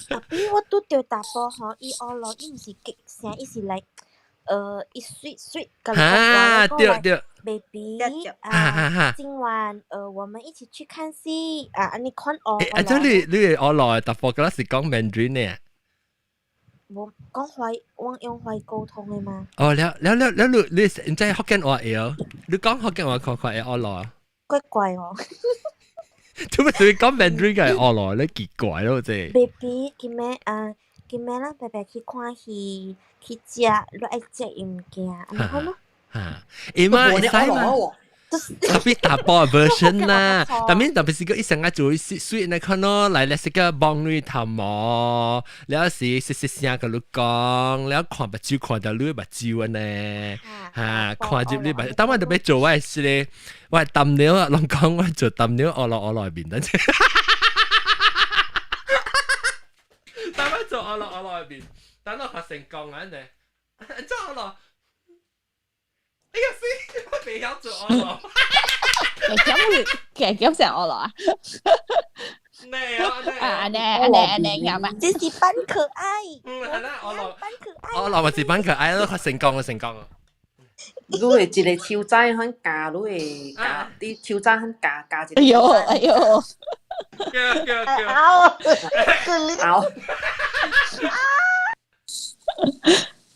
特別我拄著查埔吼，伊學落伊毋是激聲，伊是來，伊水水共你講話，對對，baby 啊，今晚我們一起去看戲啊，按呢款學。啊，這你你學落查埔敢若是講 Mandarin 呢？無講華，我用華語溝通的嘛。哦，了了了了，你你你知福建話會哦？你講福建話看看會學落？怪怪哦。做咩對講 Mandarin 嘅學落？你奇怪咯，這。 Baby，今暝啊，今暝咱白白去看戲，去食，你愛食伊物件，按呢款咯。哈，會嘛會使嘛？特別查埔 version 啦，特別特別是個一生啊做水水那看咯，來咧是個望你頭毛，了是細細聲共你講，了看目睭看著你目睭按呢，哈，看入你目，當我特別做我是咧，我淡料啊，攏講我做淡料，學落學落面，等陣，當我做學落學落面，等我較成功按呢，做學落。哎呀死！我袂曉做學落。夾夾成學落啊！咩啊？啊，按呢按呢按呢啱啊！這是扮可愛。嗯，係啦，學落扮可愛。學落咪是扮可愛咯，較成功啊，成功啊！你會一個手指很夾，你會夾啲手指很夾夾一個。哎呦哎呦！叫叫叫！拗！拗！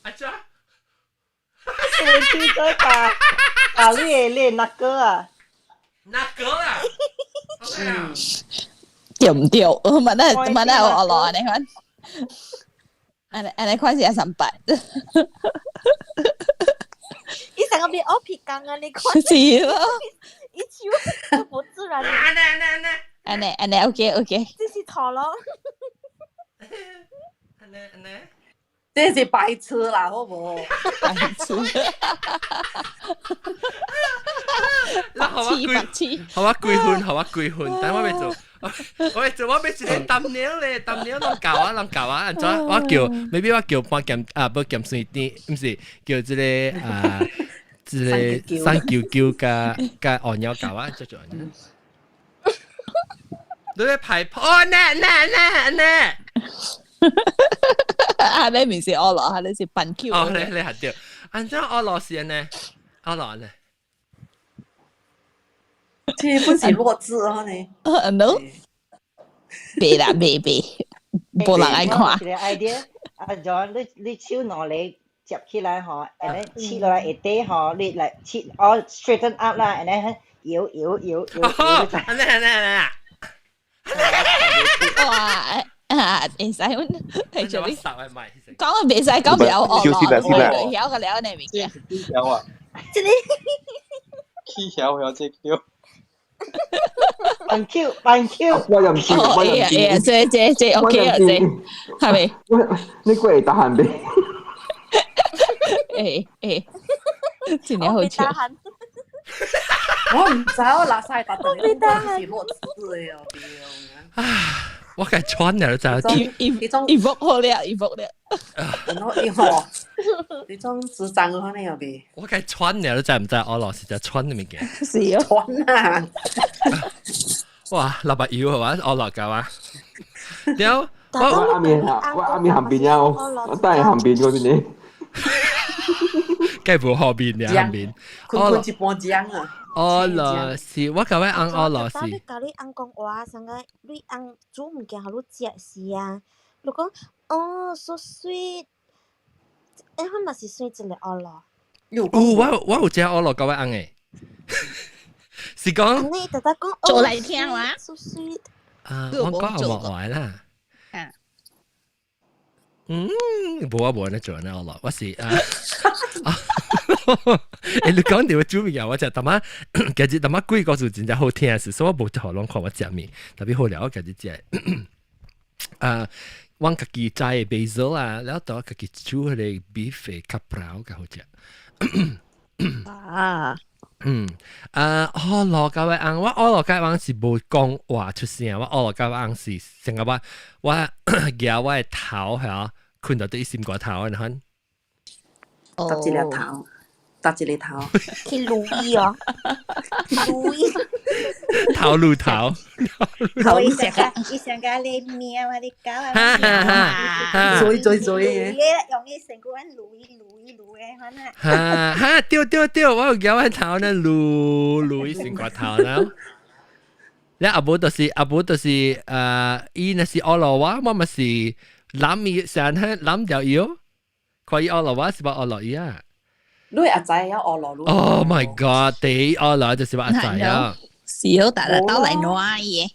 阿姐。你手指夾夾你的你那個啊？那個啊？嗯，對毋對？嘛那嘛那有學落按呢款，按按呢款是三百。伊成個變烏皮工啊！你看。是咯。一手都不自然。按呢按呢按呢。按呢按呢 OK OK。這是錯咯。按呢按呢。這是白痴啦，好無？白痴。那好啊，規，好啊，規分，好啊，規分。等我欲做，喂，做我俾一個 thumbnail 咧，thumbnail 攏教啊，攏教啊，按怎我叫，maybe 我叫半鹹啊，無鹹酸甜，毋是叫這個啊，這個三九九加加按鳥教啊，叫做按鳥。你咧排哦，呢呢呢呢，啊，你唔是惡羅，啊，你是笨 Q。哦，你係對，按怎惡羅是呢？惡羅呢？這本是弱智啊你。 No，別啦，別別，無人愛看。一個 idea，阿 John，你手兩個接起來吼，and then 切落來下底吼，你來切哦 straighten up 啦，and then 搖搖搖搖搖。安呢安呢安呢。哇！啊，會使阮睇住你講啊，袂使講袂曉學咯，曉個了呢物件。曉啊！這個起曉曉這叫。扮 Q 扮 Q，我又唔知，我又唔知。這這這 OK 啊，這係咪？你過嚟打閒啲。誒誒，真係好笑。我唔知，我拿晒白你是弱智的哦，啊！我該穿了就一一一幅好了，一幅了。我一幅，你種智障可能有別。我該穿了，知唔知？我老是就穿的物件。是哦。穿啊！哇，六百腰係嘛？我落㗎嘛？了，我阿面我阿面含邊啊！我帶含邊嗰邊呢。梗係無後面嘅後面。困困一半鐘啊！我老是，我甲我翁我老是。你甲你翁講話，上個你翁煮物件予你食是啊，你講哦，so sweet，欸，我嘛是算一個惡咯。有，我有食惡咯，甲我翁的。是講。你特特講做來聽話。 so sweet。啊，我講有冇話啦。啊。嗯，無啊無，你做呢惡咯，我是啊。欸，你講到煮物件，我食淡仔，其實淡仔鬼故事真正好聽是，所以我無好攏看我食物，特別好料我家己食。啊，我家己摘的 basil 啊，然後到家己煮彼個 beef 的 kaprao 較好食。啊。嗯，啊，惡羅甲我翁，我惡羅甲翁是無講話出聲，我惡羅甲我翁是成個我舉我的頭嚇，睏到佇伊心肝頭，你看。搭一個頭，搭一個頭。去擼伊哦，擼伊。頭擼頭。頭伊上個，伊上個你喵啊，你狗啊，嘴嘴嘴嘅。用伊成個人擼伊擼伊擼嘅，可能。哈哈，對對對，我有舉我頭呢，擼擼伊成個頭呢。咧阿母就是阿母就是伊若是惡羅我，我嘛是攬伊成日攬掉伊哦。看伊惡羅我是無惡羅伊啊？你阿仔有惡羅？ Oh my god！第一惡羅就是我阿仔啊。是哦，大家鬥來暖伊。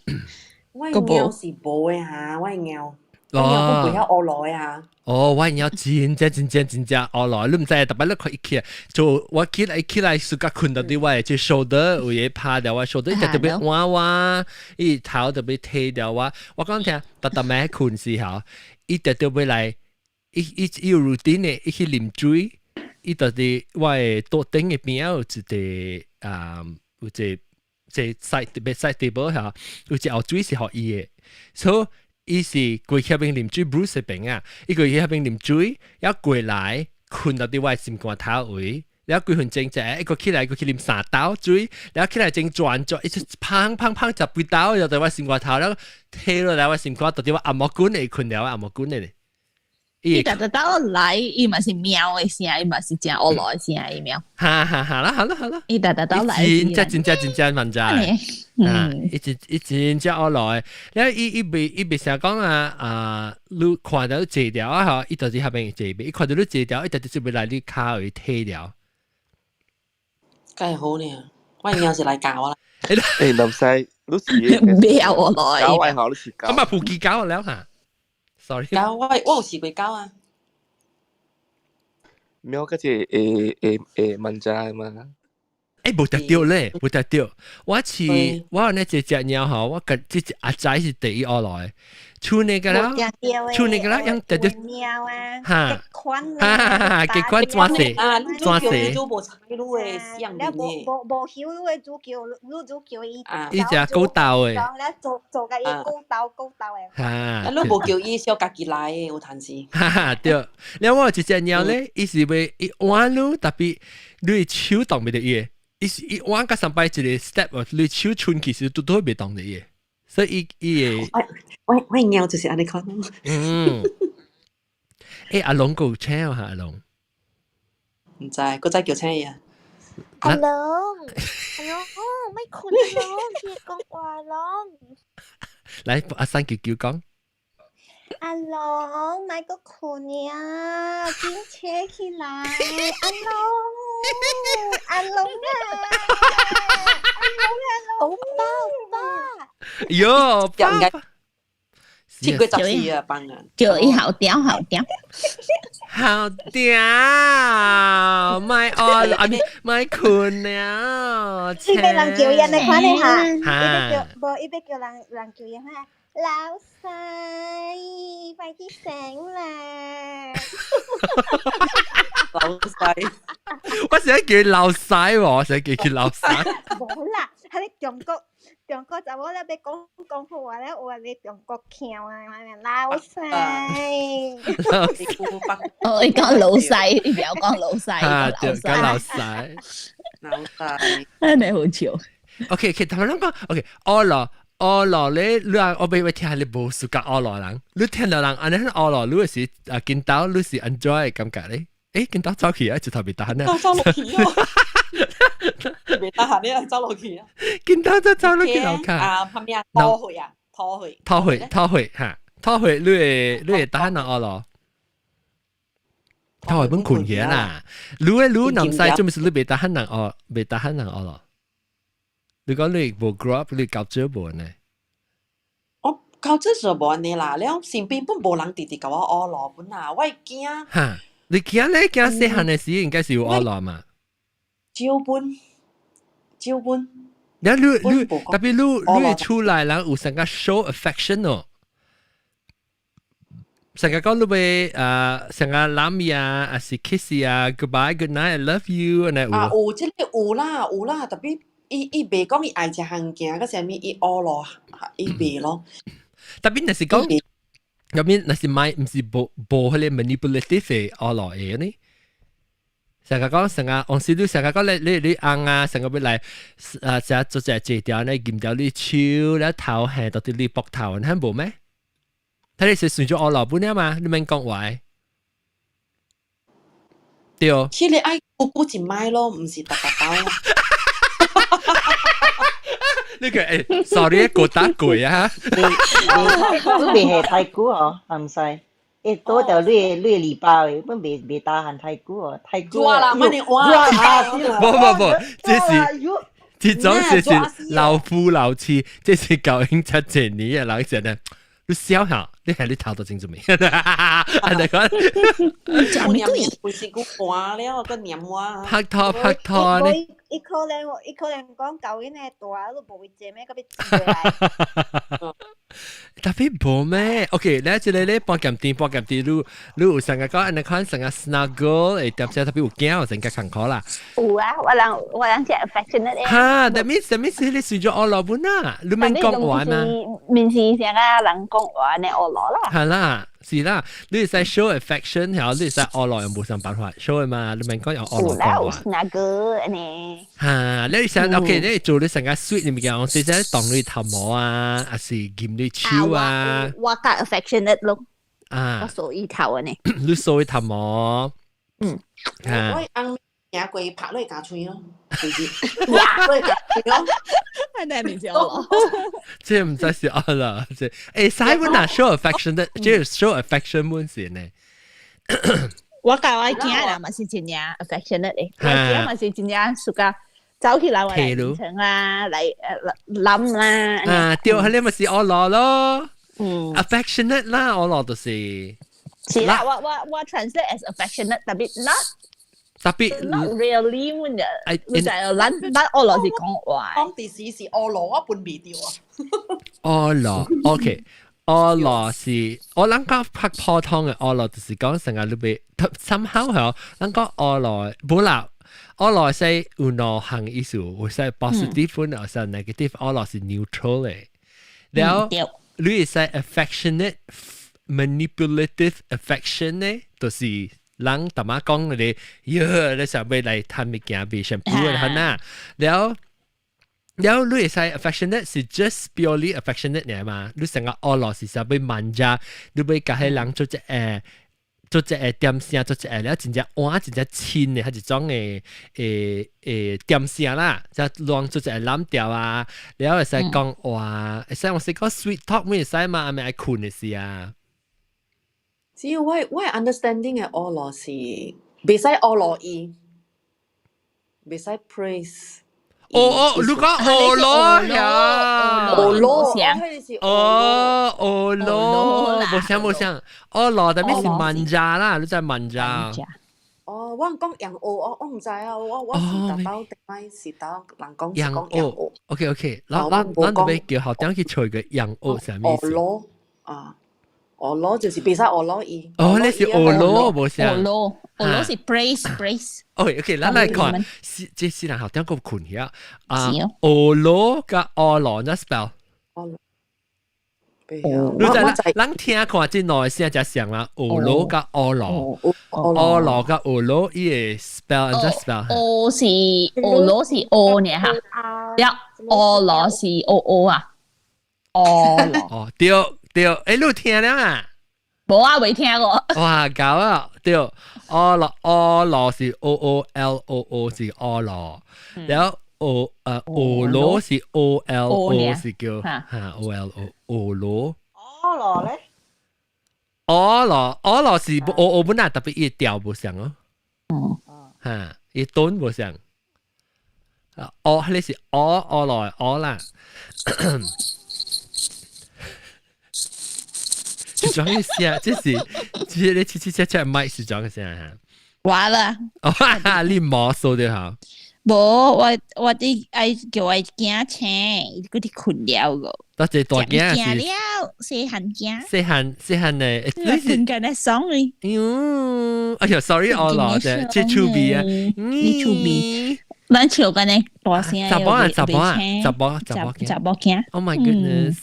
我貓是無的哈，我貓，我貓不會曉惡羅的哈。哦，我貓真正真正真正惡羅，你毋知，特別你看伊起來，就我起來起來，暑假睏到佇我的這 shoulder 有個拍掉我 shoulder，伊特別彎彎，伊頭特別提掉我。我講聽，逐逐暝睏時候，伊特特別來，伊伊伊有 routine 的，伊去啉水，伊就是我的桌頂的邊仔有一個啊，有一個這 side bedside table 嚇，有一壺水是予伊的，所以伊是過去遐邊啉水，Bruce 邊啊，伊過去遐邊啉水，猶過來睏到佇我的心肝頭位，了幾分鐘者，伊閣起來，閣去啉三兜水，了起來正轉轉，伊就砰砰砰十幾兜，就佇我心肝頭，了提落來我心肝，到佇我按摩棍會睏了，按摩棍的。伊逐逐兜來，伊嘛是喵的聲，伊嘛是真惡羅的聲，伊喵。哈哈，好啦好啦好啦。伊逐逐兜來。真正真正真正蠻知。啊，伊真伊真正惡羅的，了伊伊袂伊袂成講啊啊，你看到坐掉啊吼，伊就是遐邊坐，伊看到你坐掉，伊就直接來你跤位提掉。梗係好呢，我貓是來教我啦。欸，林西，你是咩惡羅？狗愛好你是狗。咁啊，普吉狗了哈。Sorry。狗我我有試過狗啊。喵，嗰隻會會會蠻知嘛？欸，無得著咧，無得著。我似我那隻隻貓吼，我甲這隻阿仔是第一惡來，厝內個啦，厝內個啦，用特別貓啊，哈，款哈，結款抓死，抓死。做無睬你的死人面。無無無曉你的主叫，你主叫伊。伊只狗鬥的。講咧做做甲伊狗鬥狗鬥的。哈。啊，你無叫伊小家己來的，有趁時。哈哈，對。了我有一隻貓咧，伊是會伊玩你，特別你手動袂著伊的，伊是伊玩甲上擺一個 step，你手伸去時拄拄袂動著伊的。所以伊伊會，我貓就是按呢款。嗯。欸，阿龍夠請啊，阿龍。毋知，閣再叫請伊啊。阿龍，阿龍，莫睏龍，別講話龍。來，阿三舅舅講。阿龍，莫閣睏啊，緊醒起來！阿龍，阿龍啊，阿龍阿龍，歐巴歐巴。喲，爸。七月十四啊，放啊。叫伊好屌好屌。好屌，莫愛啊，莫睏了。伊欲人叫伊按呢款的哈，伊欲叫無，伊欲叫人人叫伊哈。老細，快啲醒啦！老細，我成日叫佢老細喎，我成日叫佢老細。無啦，喺你中國，中國查某咧欲講廣府話咧，有話你中國腔啊，老細。哦，伊講老細，伊不要講老細。啊，對，講老細。老細。真係好笑。 OK，OK，頭先講，OK，餓了。餓落咧，你啊，我俾我聽你無暑假餓落人，你聽到人按呢餓落，你是啊見到你是按怎的感覺咧？欸，見到走去啊，就特別得閒啊。走落去哦，袂得閒你走落去啊。見到就走落去樓卡。啊，旁邊拖回啊，拖回。拖回，拖回哈，拖回，你會你會得閒人餓落。拖回本睏起啦，你的你南西做咩事？你袂得閒人餓，袂得閒人餓落。你講你無 grow up，你教這無呢？我教這就無按呢啦，了身邊本無人直直共我學路本啊，我會驚。哈，你驚咧？驚細漢的時應該是有學路嘛？少本，少本。你你特別你你出來人有成個 show affection 哦，成個講你會啊，成個攬伊啊，還是 kiss 啊，goodbye good night I love you 按呢有。啊，有這個有啦有啦，特別。伊伊袂講伊愛食項物件，閣啥物伊學咯，伊袂咯。特別若是講，入面若是買，毋是無無彼個 manipulative 的學落的呢？成日講成日，往時你成日講你你你翁啊，成個欲來啊，成日做隻坐條呢，撳掉你手，了頭下到佇你膊頭，你看無咩？睇你是算做學落本了嘛？你免講話。對。其實愛久久一擺咯，毋是逐逐擺。呢個欸，sorry，過打鬼啊！你未係太久哦，係毋使？欸，倒到你你禮拜的，本袂袂打閒太久哦，太久。啦，乜你哇？無無無，這是這種這是老夫老妻，這是舊應七幾年的人講的。你笑下，你係你頭都真做咩？啊，你講，我念本身久寒了，閣念我。拍拖拍拖咧。伊可能伊可能講舊年的大都無會借咩，閣欲借來。特別無咩？OK，你這個咧半鹹甜半鹹甜，你你有成個講按呢款成個 snuggle 會點只特別有驚有成個艱苦啦。有啊，我人我人只 affectionate 的。哈，但係啥物事你算做惡老本啊？你免講話嘛？面是成個人講話呢惡老啦。係啦，是啦，你會使 show affection，然後你會使惡老又無啥辦法 show 嘛？你免講用惡老講話。有 snuggle 呢？哈，你想 OK，你做你成個 sweet 你物件，我是在動你頭毛啊，還是撳你手啊？我較 affectionate 咯。啊，我掃伊頭呢。你掃伊頭毛。嗯。我翁行過拍落咬喙咯，就是拍落咬喙咯。係咪是惡老？這毋知是惡老，這欸，使阮若 show affection 的，這 show affection 本是呢。我教我囝啦，嘛是真正 affectionate 的，我囝嘛是真正 suka 走起來我來床啦，來攬啦。啊，對，彼個嘛是惡老咯。嗯，affectionate 啦，惡老就是。是啦，我我我 translate as affectionate，特別 not。特別 not really 阮就，就係咱咱惡老是講話。講第時是惡老，我分袂著啊。惡老，OK，惡羅是我諗講拍普通嘅惡羅，就是講成日你被 somehow 係咱講惡羅，無啦，惡羅是有兩項意思，有是 positive 有是 negative，惡羅是 neutral 嘅。然後你會使 affectionate manipulative affection 呢，就是人淡仔講你，喲，你想欲來趁物件賣 shampoo 嘅係呐，然後。然後你會使 affectionate 是 just purely affectionate 爾嘛？你成個惡羅是想欲 manja，你欲共彼人做一個做一個點聲，做一個了真正換真正親的，彼一種的點聲啦，就亂做一個攬調啊，然後會使講話，會使我是講 sweet talk，會使嘛？暗暝愛睏的時啊。只要我 understanding 的惡羅是袂使惡羅伊，袂使 praise。哦哦，你講惡羅呀？惡羅，哦，惡羅，無像無像，惡羅但係是 manja 啦，你知 manja。哦，我講洋惡，我毋知啊，我是特到頂擺是到人講洋惡。OK OK，咱特別叫學長去揣個洋惡啥物意思？惡羅啊，惡羅就是袂使惡羅伊。哦，你是惡羅無像。惡羅，惡羅是 praise praise。 OK OK，咱來看，是這四人學長閣困遐啊。惡羅佮惡羅，怎 spell？你知咱聽看這兩個聲才像啦，惡羅佮惡羅，惡羅佮惡羅，伊個 spell 怎 spell？惡是惡羅是 O 呢哈，一惡羅是 O O 啊，惡羅。哦，對對，欸，你有聽了啊？無啊，未聽過。哇，搞啊，對，惡羅惡羅是 O O L O O 是惡羅，然後惡羅是 O L O 是叫哈 O L O 惡羅。惡羅咧？惡羅惡羅是 O O 本來特別伊調無相哦。哈，伊頓無相。啊，惡彼是惡惡羅惡啦。是怎個聲？這是這你切切切切麥是怎個聲哈？完了。哦，你無數對哈？無，我佇愛叫我囝請，伊閣佇睏了個。多謝大囝是。了，細漢囝。細漢細漢的，你是睏緊咧爽哩。喲，哎呀，sorry 我咯，這趣味啊，你趣味。咱笑緊咧大聲。查某啊，查某啊，查某查某查某囝。 Oh my goodness！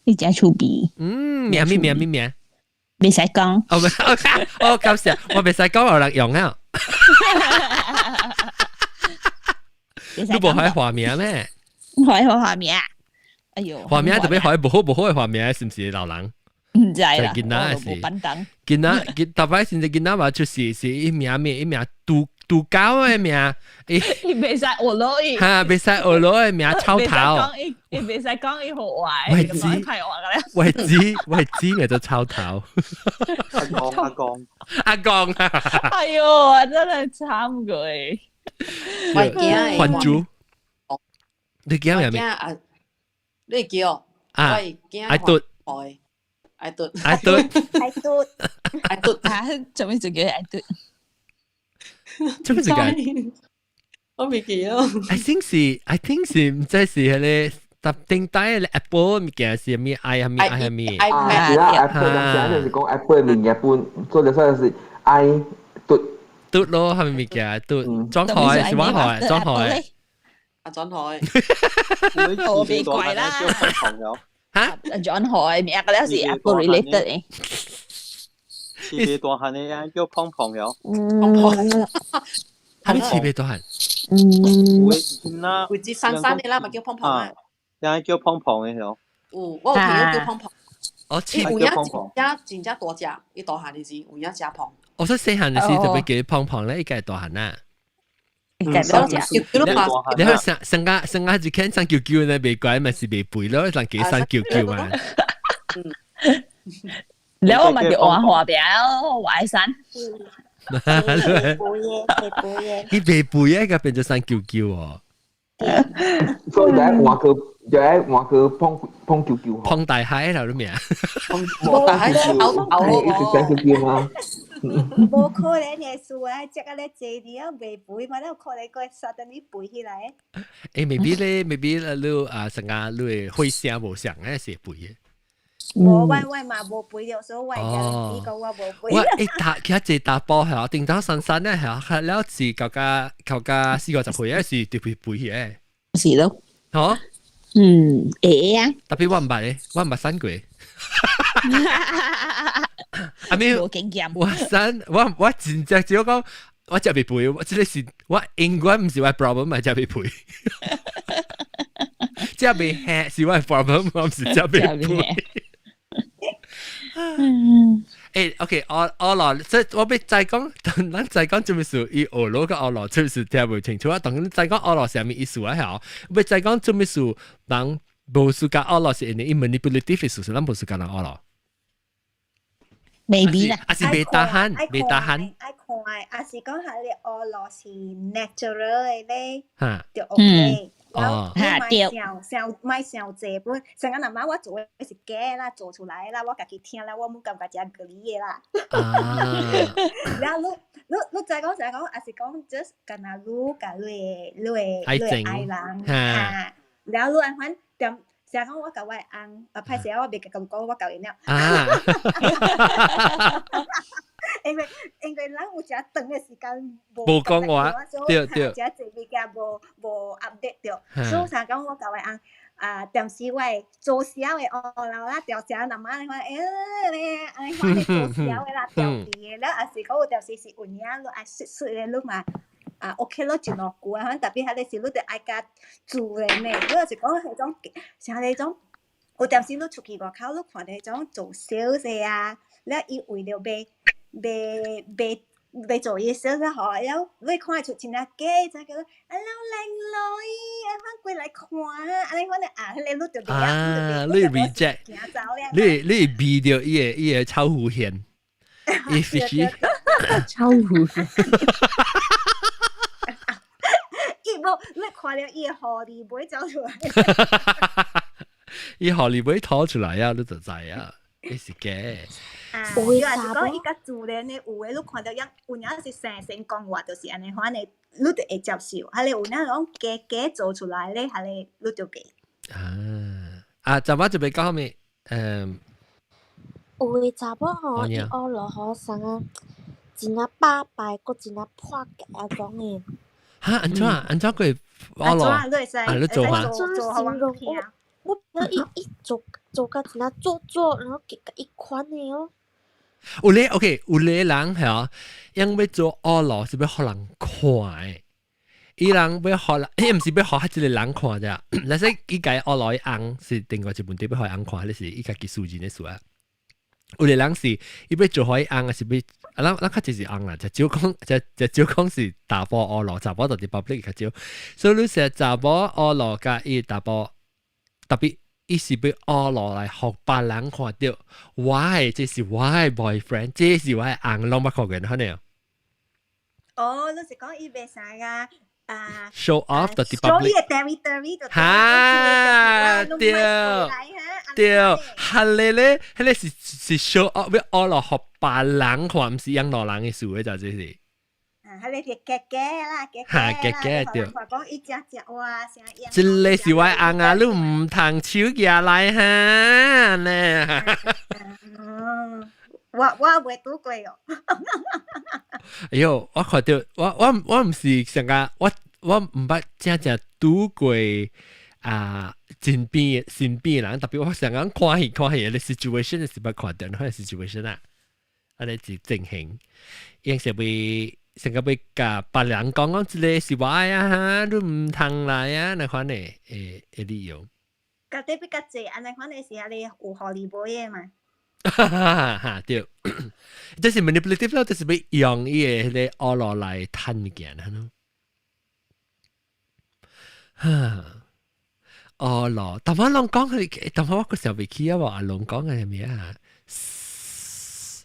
你真趣味。嗯，名咩名咩名？袂使講。哦，哦，感謝，我袂使講有人用啊。你無開畫面咩？開畫面。哎喲，畫面特別開無好無好的畫面，是毋是老人？毋知啦，囡仔是。囡仔，逐擺甚至囡仔嘛，就是是伊名咩？伊名拄拄狗的名，伊袂使學落伊。哈，袂使學落的名臭頭。伊袂使講伊好壞，我知，我知，我知，名做臭頭。阿公阿公阿公啊！哎喲，真係慘佢。我驚還珠，你驚咩？啊，你叫啊？愛嘟，愛嘟，愛嘟，愛嘟，愛嘟啊！做咩就叫愛嘟？做咩就叫？我未記啊。 I think 是，I think 是毋知是彼個搭頂底的 Apple 物件是咩 i 啥物 i 啥物？啊，是啦，Apple 人就是講 Apple 的物件本做就算是 i 嘟嘟咯，啥物物件嘟？裝海是往海，裝海。啊，裝海。我變怪啦。嚇？裝海名個了是 Apple related 的。特別大漢的叫胖胖了。胖胖。啥物特別大漢？嗯。有隻生生的啦，咪叫胖胖啊。有叫胖胖的喲。有，我有朋友叫胖胖。哦，有影真真正大隻，伊大漢的時有影誠胖。我說細漢的時特別叫胖胖咧，伊該大漢啊。你看生生家生家就看生球球呢，袂乖嘛是袂肥咯，人叫生球球嘛。然後我咪叫畫畫表畫山。袂肥的，袂肥的。伊袂肥的，佮變做生球球哦。所以就愛換個，就愛換個碰碰球球。碰大海啦，你名。碰大海，一直生球球嗎？無可能的事啊！食啊咧濟了袂肥嘛，哪有可能閣殺等你肥起來？欸，maybe 咧，maybe 你啊，成個你的血型無相咧是肥的。無我嘛無肥著，所以我會講我無肥。我一打其他一打波係頂到三三咧係，了是舊家舊家40、50歲嘅是特別肥嘅。是咯。嗬？嗯，會啊。特別我毋捌咧，我毋捌瘦過。阿咪無經驗。我瘦，我真正只講，我食袂肥，我這個是我永遠毋是我 problem，嘛食袂肥。食袂吃是我 problem，我毋是食袂肥。欸，OK，我來，即我欲再講，咱再講做咩事？伊學羅佮學羅做咩事聽袂清楚啊？當再講學羅啥物意思啊？嚇，欲再講做咩事？人無 suka 學羅是因為伊 manipulative 意思，咱無 suka 人學羅。 Maybe 啦，啊是袂 tahan，袂 tahan。愛看，啊是講係你學羅是 natural 的咧，就 OK。哦，嚇對，想想莫想濟本，像我阿媽我做的是假啦，做出來啦，我家己聽啦，我無感覺誠合理的啦。然後你再講再講，抑是講 just 干焦你佮你的愛人，哈，然後你按款點，成講我佮我的翁，啊歹勢啊，我袂共講我佮𪜶了。因為咱有誠長的時間無無講話，對對，誠濟物件無 update 著，所以成講我佮我翁啊，踮時我會做痟的學羅啦，調聲阿媽咧看，欸咧，按呢款咧做痟的啦，調皮的，了抑是講有踮時是有影你愛媠媠的，你嘛啊 OK 咯，一兩句啊，特別彼個時你著愛較自然的，你若是講彼種像彼種，有踮時你出去外口，你看著彼種做銷售啊，了伊為著欲欲欲欲做伊銷售吼，了你看會出真正假，才叫做啊老靚女，按款過來看，按呢款的啊，彼个你就袂啊，你 reject，你避著伊个臭狐現，伊 fishy，臭狐現。伊無，你看著伊的狐狸尾走出來。伊狐狸尾拖出來啊，你就知啊，伊是假。啊，又是講伊較自然的，有的你看著樣有影是生生講話，就是按呢款的，你就會接受。彼个有影講假假做出來咧，彼个你就袂。啊啊！昨晚就欲講啥物？嗯。有的查某吼，伊學落吼啥個，真正百敗，閣真正破格啊種的。哈？按怎按怎會學落？啊，你做哈？怎形容我？我伊伊做做甲真正做作，然後結甲一款的哦。有咧，OK，有咧人係啊，因為做學落是欲予人看的，伊人欲予人，伊毋是欲予彼一個人看啫。若是伊家學落翁是另外一問題，欲予翁看，彼是伊家己私人的事啊。有个人是伊欲做予伊翁，抑是欲啊？咱咱較濟是翁啦，就少講，就就少講是查埔學落，查某就佇 public 較少。所以你說查某學落佮伊查埔，特別伊是欲學落來予別人看著，我的這是我的 boyfriend，這是我的翁，攏捌看過可能。哦，你是講伊袂使啊？啊，show off 就佇 public。 territory 就哈對對，係咧咧，彼个是 show off 欲學落予別人看，毋是養老人的事的，就這是。啊，彼个是假假啦，假哈假假對。講伊食食哇，啥樣？這个是我翁啊，你毋通手舉來哈呢？嗯，我袂拄過哦。哎喲，我看著我毋是上個，我毋捌正正拄過啊，身邊身邊人，特別我上講看戲看戲的 situation 是捌看著，那個 situation 啊，按呢是情形，應是會成個欲共別人講講，這个是我的啊，哈，你毋通來啊，那款的的理由。家底比較濟，按呢款的是啊，你有狐狸尾的嘛？哈哈哈，對，這是 manipulative 咯，這是欲用伊的彼個學落來趁物件，係咯。哈，學落，但我攏講佢，但我個時候袂記啊，阿龍講嘅係咩啊？師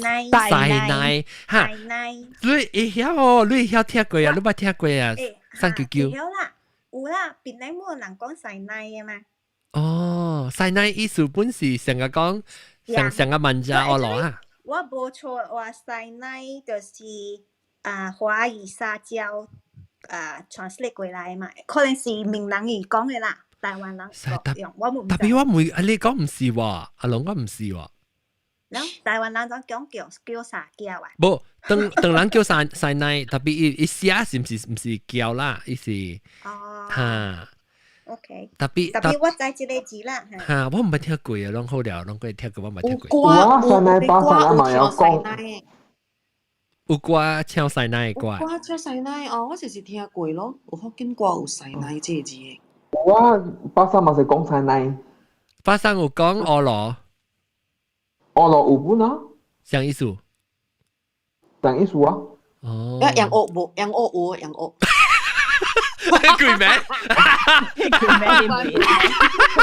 奶，師奶，哈，師奶，你會曉哦，你會曉聽過啊？你捌聽過啊？三九九。會曉啦，有啦，檳榔冇人講師奶的嘛。哦，師奶意思本是成個講上上個萬家學落啊。我無錯話，師奶就是啊華語撒嬌啊 translate 過來嘛，可能是閩南語講的啦。台灣人用，我毋特別我每啊，你講毋是喎，阿龍講毋是喎。然台灣人總講叫叫啥叫啊？無，當當人叫師師奶，特別伊伊寫是毋是毋是叫啦，伊是哦，哈。 OK。特別特別我知這個字啦。哈，我毋捌聽過啊，攏好了，攏過聽過，我毋捌聽過。有啊，師奶巴生人嘛有講。有歌唱師奶的歌。歌唱師奶哦，我就是聽過咯，有福建歌有師奶這個字的。有啊，巴生嘛是講師奶。巴生有講阿羅。阿羅有本啊？啥意思？啥意思啊？哦。養鵝無？養鵝有，養鵝。鬼名？鬼名？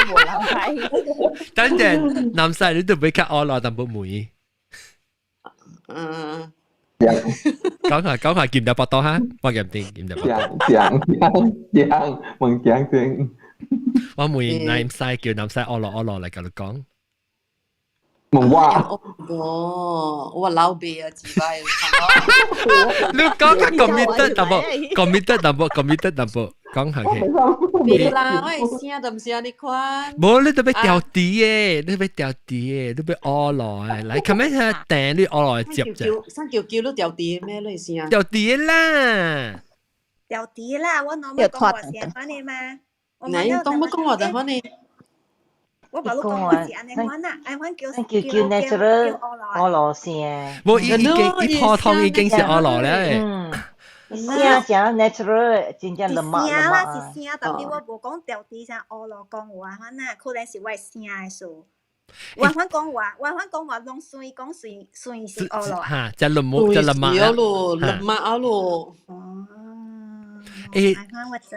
無人知。等陣，南西你都唔會較阿羅，但無梅。嗯。講下講下，見到巴多哈，我見定見到巴多。講講講，問講先。我問南西叫南西阿羅阿羅嚟甲你講。問我。哦，我老爸啊，自擺。你講較 committed 淡薄，committed 淡薄，committed 淡薄，講下去。別啦，我的聲都毋是按呢款。無，你都欲調低的，你欲調低的，你欲學落來，來，琴日訂你學落來接啫。生叫叫你調低咩？你聲？調低啦。調低啦，我攞乜講話聲款的嘛？你當乜講話就款的？我無你講話是按呢款啊，按款叫叫叫 natural 阿羅聲。無，伊已經伊普通已經是阿羅咧。嗯，聲誠 natural，真正 lemak 聲啦是聲，但是我無講調低聲阿羅講話款啊，可能是我聲的事。我反講話，我反講話攏隨講隨隨是阿羅。哈，就 lemak 就 lemak 啊咯，lemak 啊咯。哦。誒，按款我知。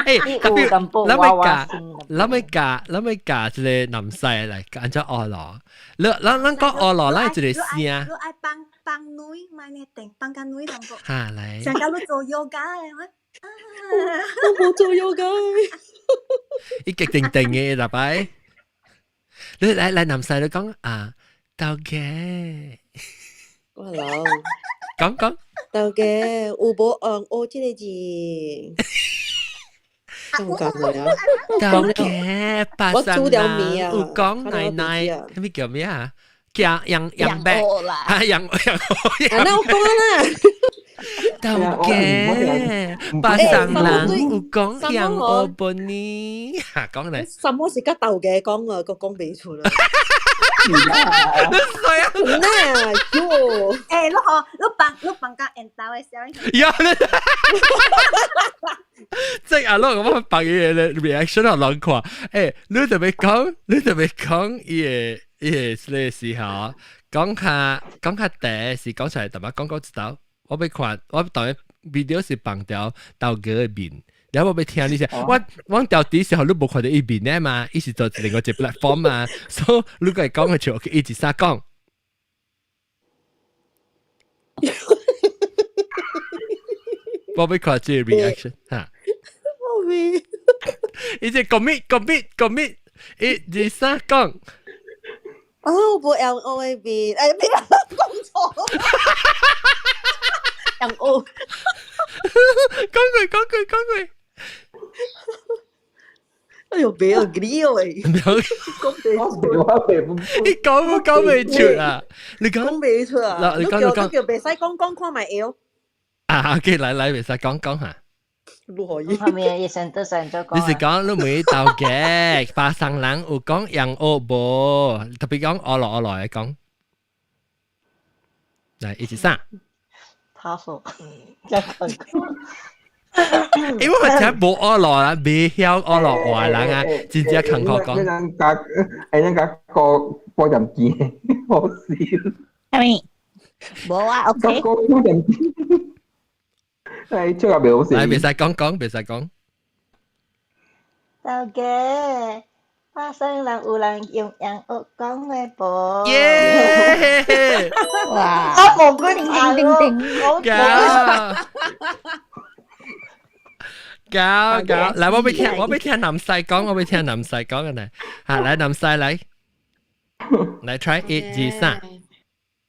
誒，特別咱欲教，咱欲教，咱欲教這個南西來按怎學咯。你咱咱講學咯，咱一個聲。你愛放放女，莫呢定放較女淡薄。哈來。像甲你做瑜伽的話，我無做瑜伽。伊極定定的，大擺。你來來南西你講啊，豆家。我老。講講。豆家有無用學這個字？豆家巴生人有講奶奶，啥物叫咩啊？叫楊楊伯啊，楊楊。啊，那我講啦。豆家巴生人有講楊歐本呢？講嚟。什麼是甲豆家講啊？閣講袂出啦。你衰啊！那喲，欸，你吼，你放你放甲緣投的時候，呀，即係阿樂咁樣放伊個 reaction 予人看，欸，你特別講，你特別講伊個伊個個時候，講較講較第是講出來，淡薄講講一道，我欲看，我當 video 是放掉豆哥的面。然後我欲聽你聲，我我調底時候你無看著伊面咧嘛，伊是做另外一個 platform 嘛，所以你個講嘅就一直三講。我欲看這個 reaction 哈。我未。伊只 commit commit commit，一二三講。啊，我無用我的面，哎，別講錯。用我。講句講句講句。哎呦，別有 grill 誒！你講都講袂出啊！你講講袂出啊！你講你講叫袂使講講看覓會。啊，OK，來來，袂使講講下。不可以。後面醫生都上咗講。你是講你每豆嘅巴生人有講楊惡無？特別講學落學落來講。來，一、二、三。他說：這樣講。因為我聽無學落啦，未曉學落話人啊，真正艱苦講。你人家，哎，人家個播音機，好笑。係咪？無啊，OK。個播音機，哎，這個袂好笑。來，袂使講講，袂使講。豆家，巴生人有人用洋話講的無？耶！哇！我無管叮叮叮，我搞搞，來我欲聽，我欲聽南西講，我欲聽南西講嘅呢。嚇，來南西來，來 try 一、二、三。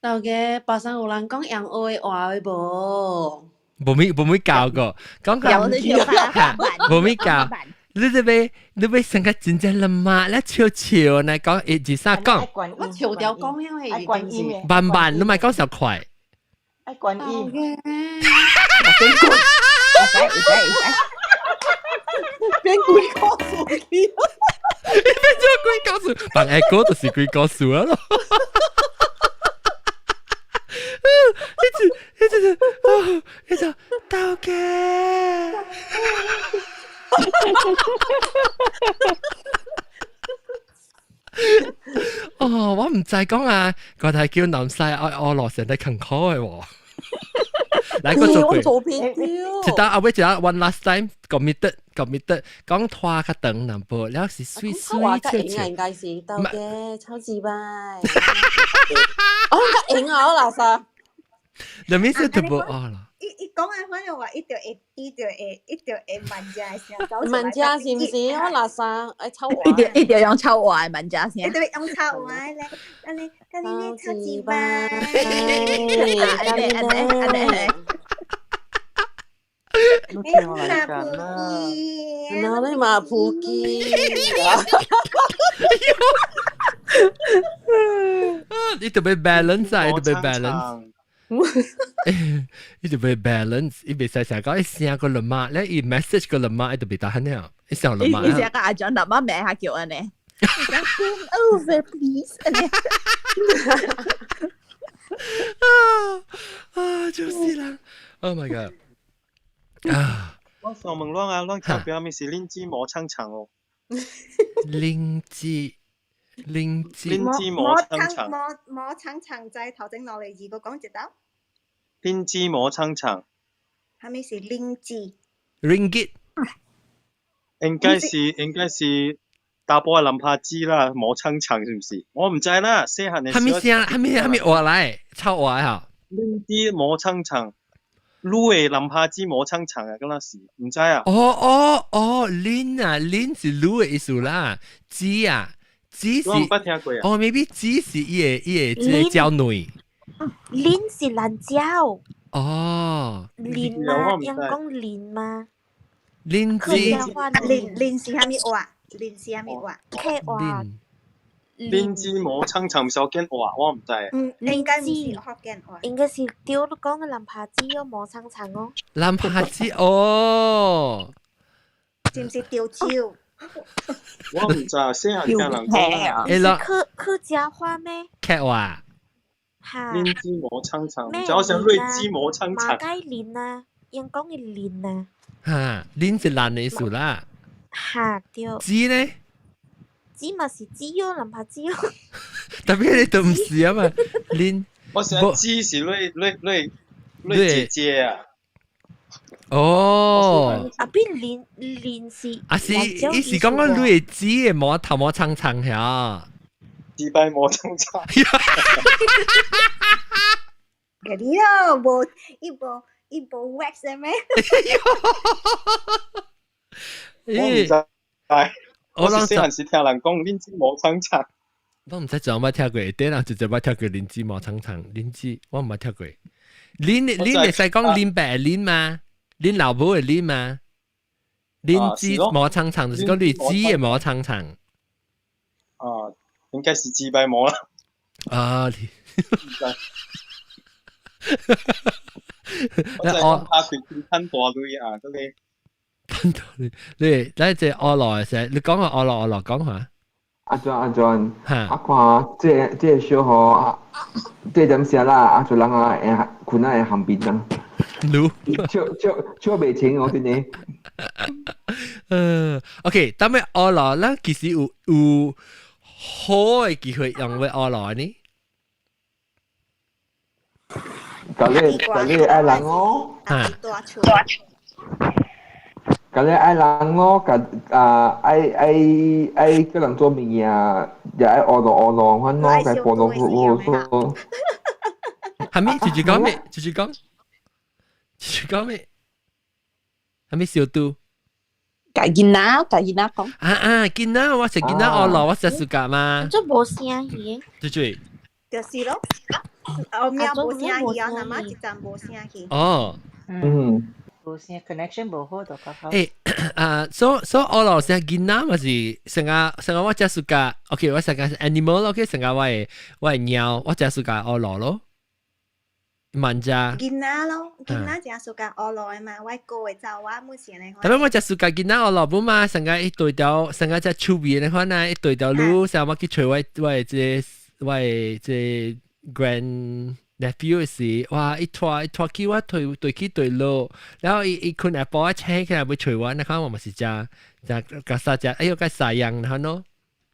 豆家巴生有人講洋話的話的無？無咪無咪教過，講有你條無咪教。你這邊你邊成個真正了嘛？你笑笑來講，一二三講。我笑掉講因為已經是慢慢，你咪講小快。愛觀音。變鬼故事去。你變咗鬼故事，扮愛歌就是鬼故事啊咯。一直一直哦，一直到嘅。哦，我唔知講啊，個係叫南西愛我落成得勤苦嘅喎。來個做鬼，一打阿尾一打 one last time committed committed 講拖較長淡薄，了是水水笑笑。應該是到嘅，超級拜。我較型啊，我垃圾。你咪說特別哦啦。伊伊講啊，反正話伊就會，伊就會，伊就會慢食的聲。慢食是毋是？我垃圾愛臭話。伊就伊就用臭話慢食聲。伊就用臭話咧，安尼，安尼咧超級拜。安尼安尼安尼。你馬普基，哪裡馬普基？你特別 balance 啊，你特別 balance。伊就袂 balance，伊袂使成講伊聲個了嘛，咧伊 message 個了嘛，伊就袂打很了，伊聲了嘛。伊聲個阿張阿媽名下叫安尼。Come over please。啊啊，就是啦！Oh my god！啊，我想問啷啊，啷代表咪是靈芝磨蹭蹭哦？靈芝，靈芝，靈芝磨蹭蹭，磨磨蹭蹭在頭前落嚟二個講一道。靈芝磨蹭蹭，係咪是靈芝？Ringgit，應該是大波嘅林柏芝啦，磨蹭蹭是唔是？我唔知啦，細漢嘅。係咪聲？係咪係咪話來？臭話嚇？靈芝磨蹭蹭，滷嘅林柏芝磨蹭蹭啊，咁那是唔知啊。哦哦哦，林啊，林是滷嘅意思啦，芝啊，芝是。我唔捌聽過啊。哦，maybe 芝是伊個伊個這個椒內。蓮是辣椒。哦。蓮嘛，人講蓮嘛。蓮子。蓮蓮是蝦米話？蓮是蝦米話？客話。蓮子磨蹭蹭福建話，我唔知。嗯，應該唔是福建話。應該是對你講嘅林柏芝哦，磨蹭蹭哦。林柏芝哦。是唔是潮州？我唔知，細漢聽人講。是客客家話咩？客話。靈芝磨蹭蹭，就好像瑞芝磨蹭蹭。馬雞蓮啊，人講嘅蓮啊。嚇，蓮是爛的意思啦。嚇對。芝呢？芝嘛是芝哦，林柏芝哦。特別你都唔是啊嘛，蓮。我想芝是你你你你姐姐啊。哦。啊，比蓮蓮是。啊是，伊是講講你的芝的磨頭磨蹭蹭嚇。自閉磨蹭蹭。嗰啲咯，無伊無伊無 wax 嘅咩？我唔知，我是細漢時聽人講靈芝磨蹭蹭。我唔知怎捌聽過，啲人直接捌聽過靈芝磨蹭蹭，靈芝我唔捌聽過。靈靈會使講靈白靈嗎？靈老母的靈嗎？靈芝磨蹭蹭就是講你芝的磨蹭蹭。啊，應該是自閉磨啦。啊！我就係怕佢吞大類啊，嗰個吞大類，你來這學落時，你講下學落學落講下。阿俊阿俊，啊看這這個小號，這點聲啦，啊做人啊會困啊會含邊啊。滷笑笑笑袂清哦，真的。嗯，OK，但係學落，咱其實有有好的機會用為學落呢。甲你甲你愛人哦，甲你愛人哦，甲啊愛愛愛叫人做物件，也愛學落學落，反正該幫助我說。係咪？直接講咩？直接講，直接講咩？係咪小杜？家囡仔，家囡仔講。啊啊，囡仔，我食囡仔學落，我食暑假嘛。這無聲去。對對。就是咯。後面無聲去啊，阿媽一陣無聲去。哦，嗯，有聲 connection 無好就較好。誒啊，所以我老師囡仔嘛是成個成個我只暑假，OK，我成個 animal，OK，成個我的貓，我只暑假學落咯。萬只。囡仔咯，囡仔真暑假學落的嘛，我哥的查某目前的。特別我只暑假囡仔學落本嘛，成個一對條，成個只手尾的款啊，一對條路，成我去揣我的這 grand nephew 時，哇！一拖一拖去我推對去對落，然後伊困下晡醒起來欲揣我，那看我嘛是真真甲啥只，哎喲甲沙樣，然後喏。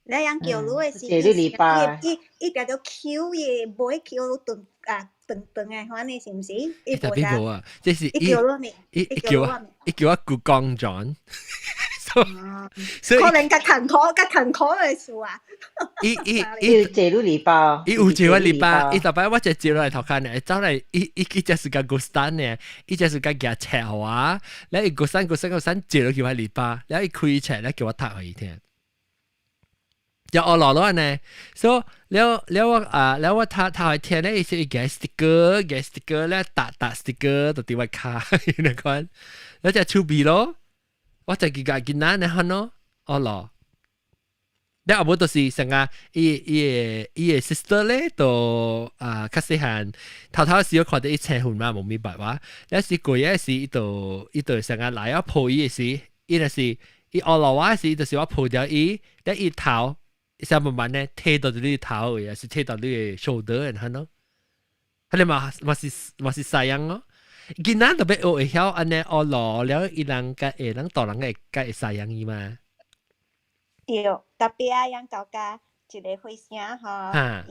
你樣叫你的是，伊伊定著 Q 伊，無會 Q 斷啊斷斷的，款呢是毋是？伊特別無啊，這是伊叫你，伊叫我舅公 John。所以可能較艱苦，較艱苦的事啊。伊伊伊借你禮拜，伊有借我禮拜，伊逐擺我就借落來頭殼呢，走來伊伊伊只是個孤單呢，伊只是個夾冊我，然後伊孤單孤單孤單借落去我禮拜，然後伊開冊咧叫我讀予伊聽。就學落落呢，所以了了我啊，了我讀讀去聽咧，伊是伊夾 sticker，夾 sticker 咧，搭搭 sticker 就佇我跤，那款，那隻手臂咯。我就記個囡仔呢，看咯，學落。你後尾就是成個伊的 sister 咧，就啊較細漢，頭頭時我看到伊青雲嘛，無明白話。有時過夜時，伊就成個來啊抱伊的時，伊就是伊學落我時，就是我抱掉伊，咧伊頭，伊慢慢咧貼到你頭位，還是貼到你的 shoulder，看咯。佢哋嘛是西樣咯。囡仔特別學會曉按呢學落了，伊人佮會人大人會佮會西樣伊嘛。對，特別啊，養到家一個火聲吼，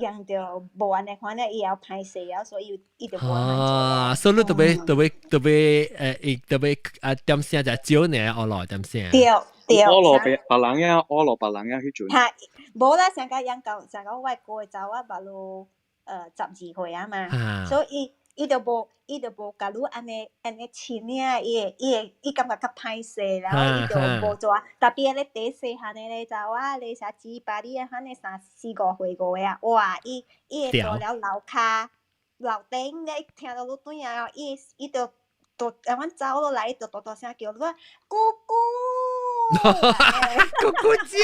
養著無按呢款咧，伊也歹勢啊，所以伊就無按做。啊，所以你特別特別特別伊特別啊點聲就少呢，學落點聲。對對。學落別別人啊，學落別人啊，彼陣。哈，無啦，上個養到上個我哥的查某捌落12歲啊嘛，所以伊就無共你按呢按呢親啊，伊會伊感覺較歹勢，然後伊就無做。特別咧第細漢的咧查某咧啥七八你啊，款咧三四五歲五個啊，哇！伊會到了樓跤樓頂咧，聽到你轉來哦，伊就按阮走落來，伊就大大聲叫你講姑姑，姑姑姐。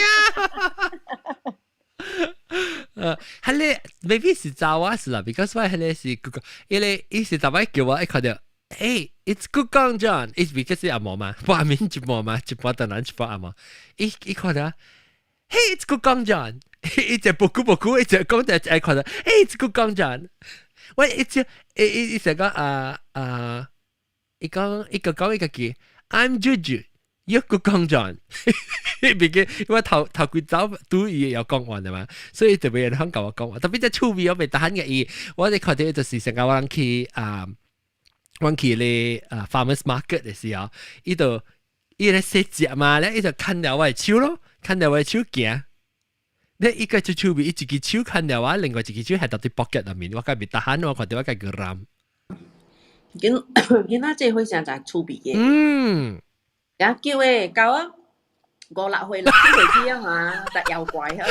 彼個 maybe 是查某是啦，because 我彼個是姑姑，伊個伊是逐擺叫我，伊看著，欸，it's 姑公 John，it's because 是紅毛嘛，半面一半嘛，一半唐人一半紅毛，伊看著，hey it's 姑公 John，伊就無久無久，伊就講就愛看著，hey it's 姑公 John，我伊就伊伊伊就講啊啊，伊講伊個講伊家己，I'm Juju。一個講 John，別嘅，因為頭頭幾早拄伊有講話的嘛，所以特別人肯共我講話，特別隻趣味我袂得閒嘅伊，我哋看到就是成個我人去啊，我去咧啊 farmers market 的時候，伊就伊咧洗食嘛，咧伊就牽著我的手咯，牽著我的手行。咧伊個隻手尾，伊一支手牽著我，另外一支手係到佇 pocket 內面，我較袂得閒，我看到我家己攬。囡囡仔這歲誠濟趣味嘅。也叫誒，到啊五六歲、六七歲去啊嚇，特妖怪遐。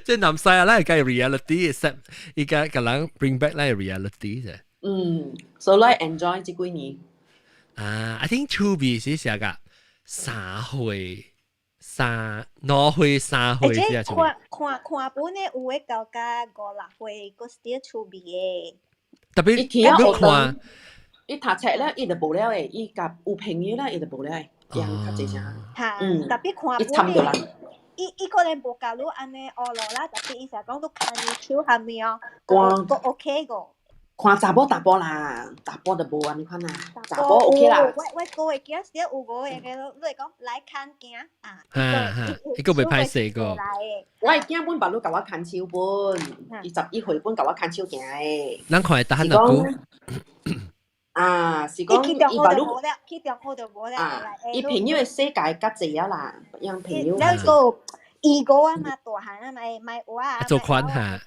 這南西啊，咱會 reality set，伊個共人 bring back 咱 reality 啫。嗯，所以來 enjoy 這幾年。啊，I think 趣味是啥個？3歲、3、2歲、3歲是啊。看看看本的有的到甲五六歲，閣 still 趣味的。特別你看。伊讀冊了，伊就無了的，伊共有朋友了，伊就無了的，樣較濟啥。哈，特別看本的，伊可能無共你按呢學落啦，特別伊成講你牽伊手下面哦，閣 OK 個。看查某查埔啦，查埔就無按呢款啦，查埔 OK 啦。我哥的囝是有五個個，你會講來牽囝啊？哈哈，伊個袂歹勢個。我的囝本捌你共我牽手本，伊11歲本共我牽手行的。咱看會得閒若久。啊，是講伊捌你去中學就無了。啊，伊朋友的世界較濟啊啦，樣朋友。那個伊個啊嘛，大漢啊嘛，買蚵仔。做款哈，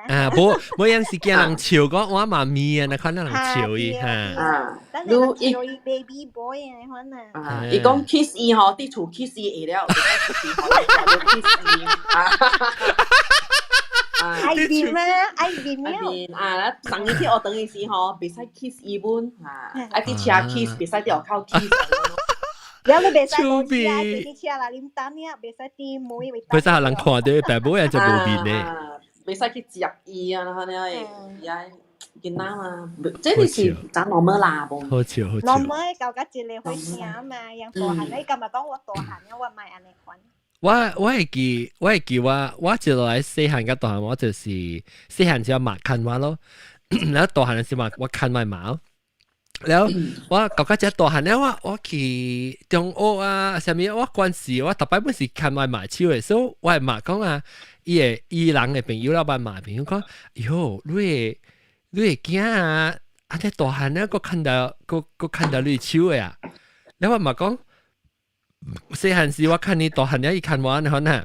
啊，無無樣是驚人笑講我媽咪啊，那款人笑伊哈。啊，你伊 baby boy 啊，款啊。啊，伊講 kiss 伊吼，佇厝 kiss 伊會了，kiss 伊。啊，啊，愛面啊，愛面愛面啊！上一天我等於是吼，袂使 kiss 伊本嚇，愛佇車 kiss，袂使佇外口 kiss。了你袂使落車，佇車啦，啉膽爾，袂使佇門袂。袂使予人看著，爸母也就無面咧。袂使去接伊啊，那呢伊愛囡仔嘛，這個是咱老母啦，無。好笑好笑。老母搞甲一个會聽嘛，樣大漢，你敢若講我大漢，我莫按呢款。我會記我一落來細漢佮大漢，我就是細漢時媽牽我咯，然後大漢時嘛我牽我媽。然後我感覺這大漢了，我去中學啊，啥物我關係我逐擺本是牽我媽手的，所以我的媽講啊，伊的伊人的朋友啦，我媽朋友講，喲，你的囝啊，按呢大漢了，閣牽著閣牽著你手的啊，然後我媽講。細漢時我牽伊大漢了，伊牽我按呢款啊。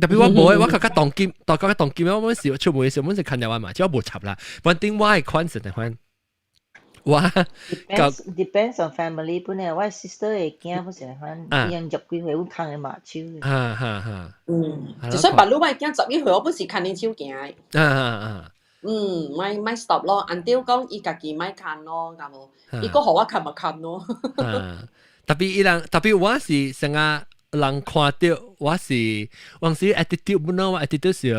特別我無的，我較較當金，大較較當金，我本是出門時，本是牽著我媽，只我無插啦。反正我的款是按呢款，我 Depends on family 本來我 sister 的囝本是按呢款，伊用十幾歲，阮牽伊媽手。哈哈哈。嗯，就算別你我的囝11歲，我本是牽伊手行的。啊啊啊！嗯，莫莫 stop 咯，until 講伊家己莫牽咯，敢無？伊閣予我牽嘛牽咯。特別伊人，特別我是成日人看著，我是往時 attitude 本來我 attitude 是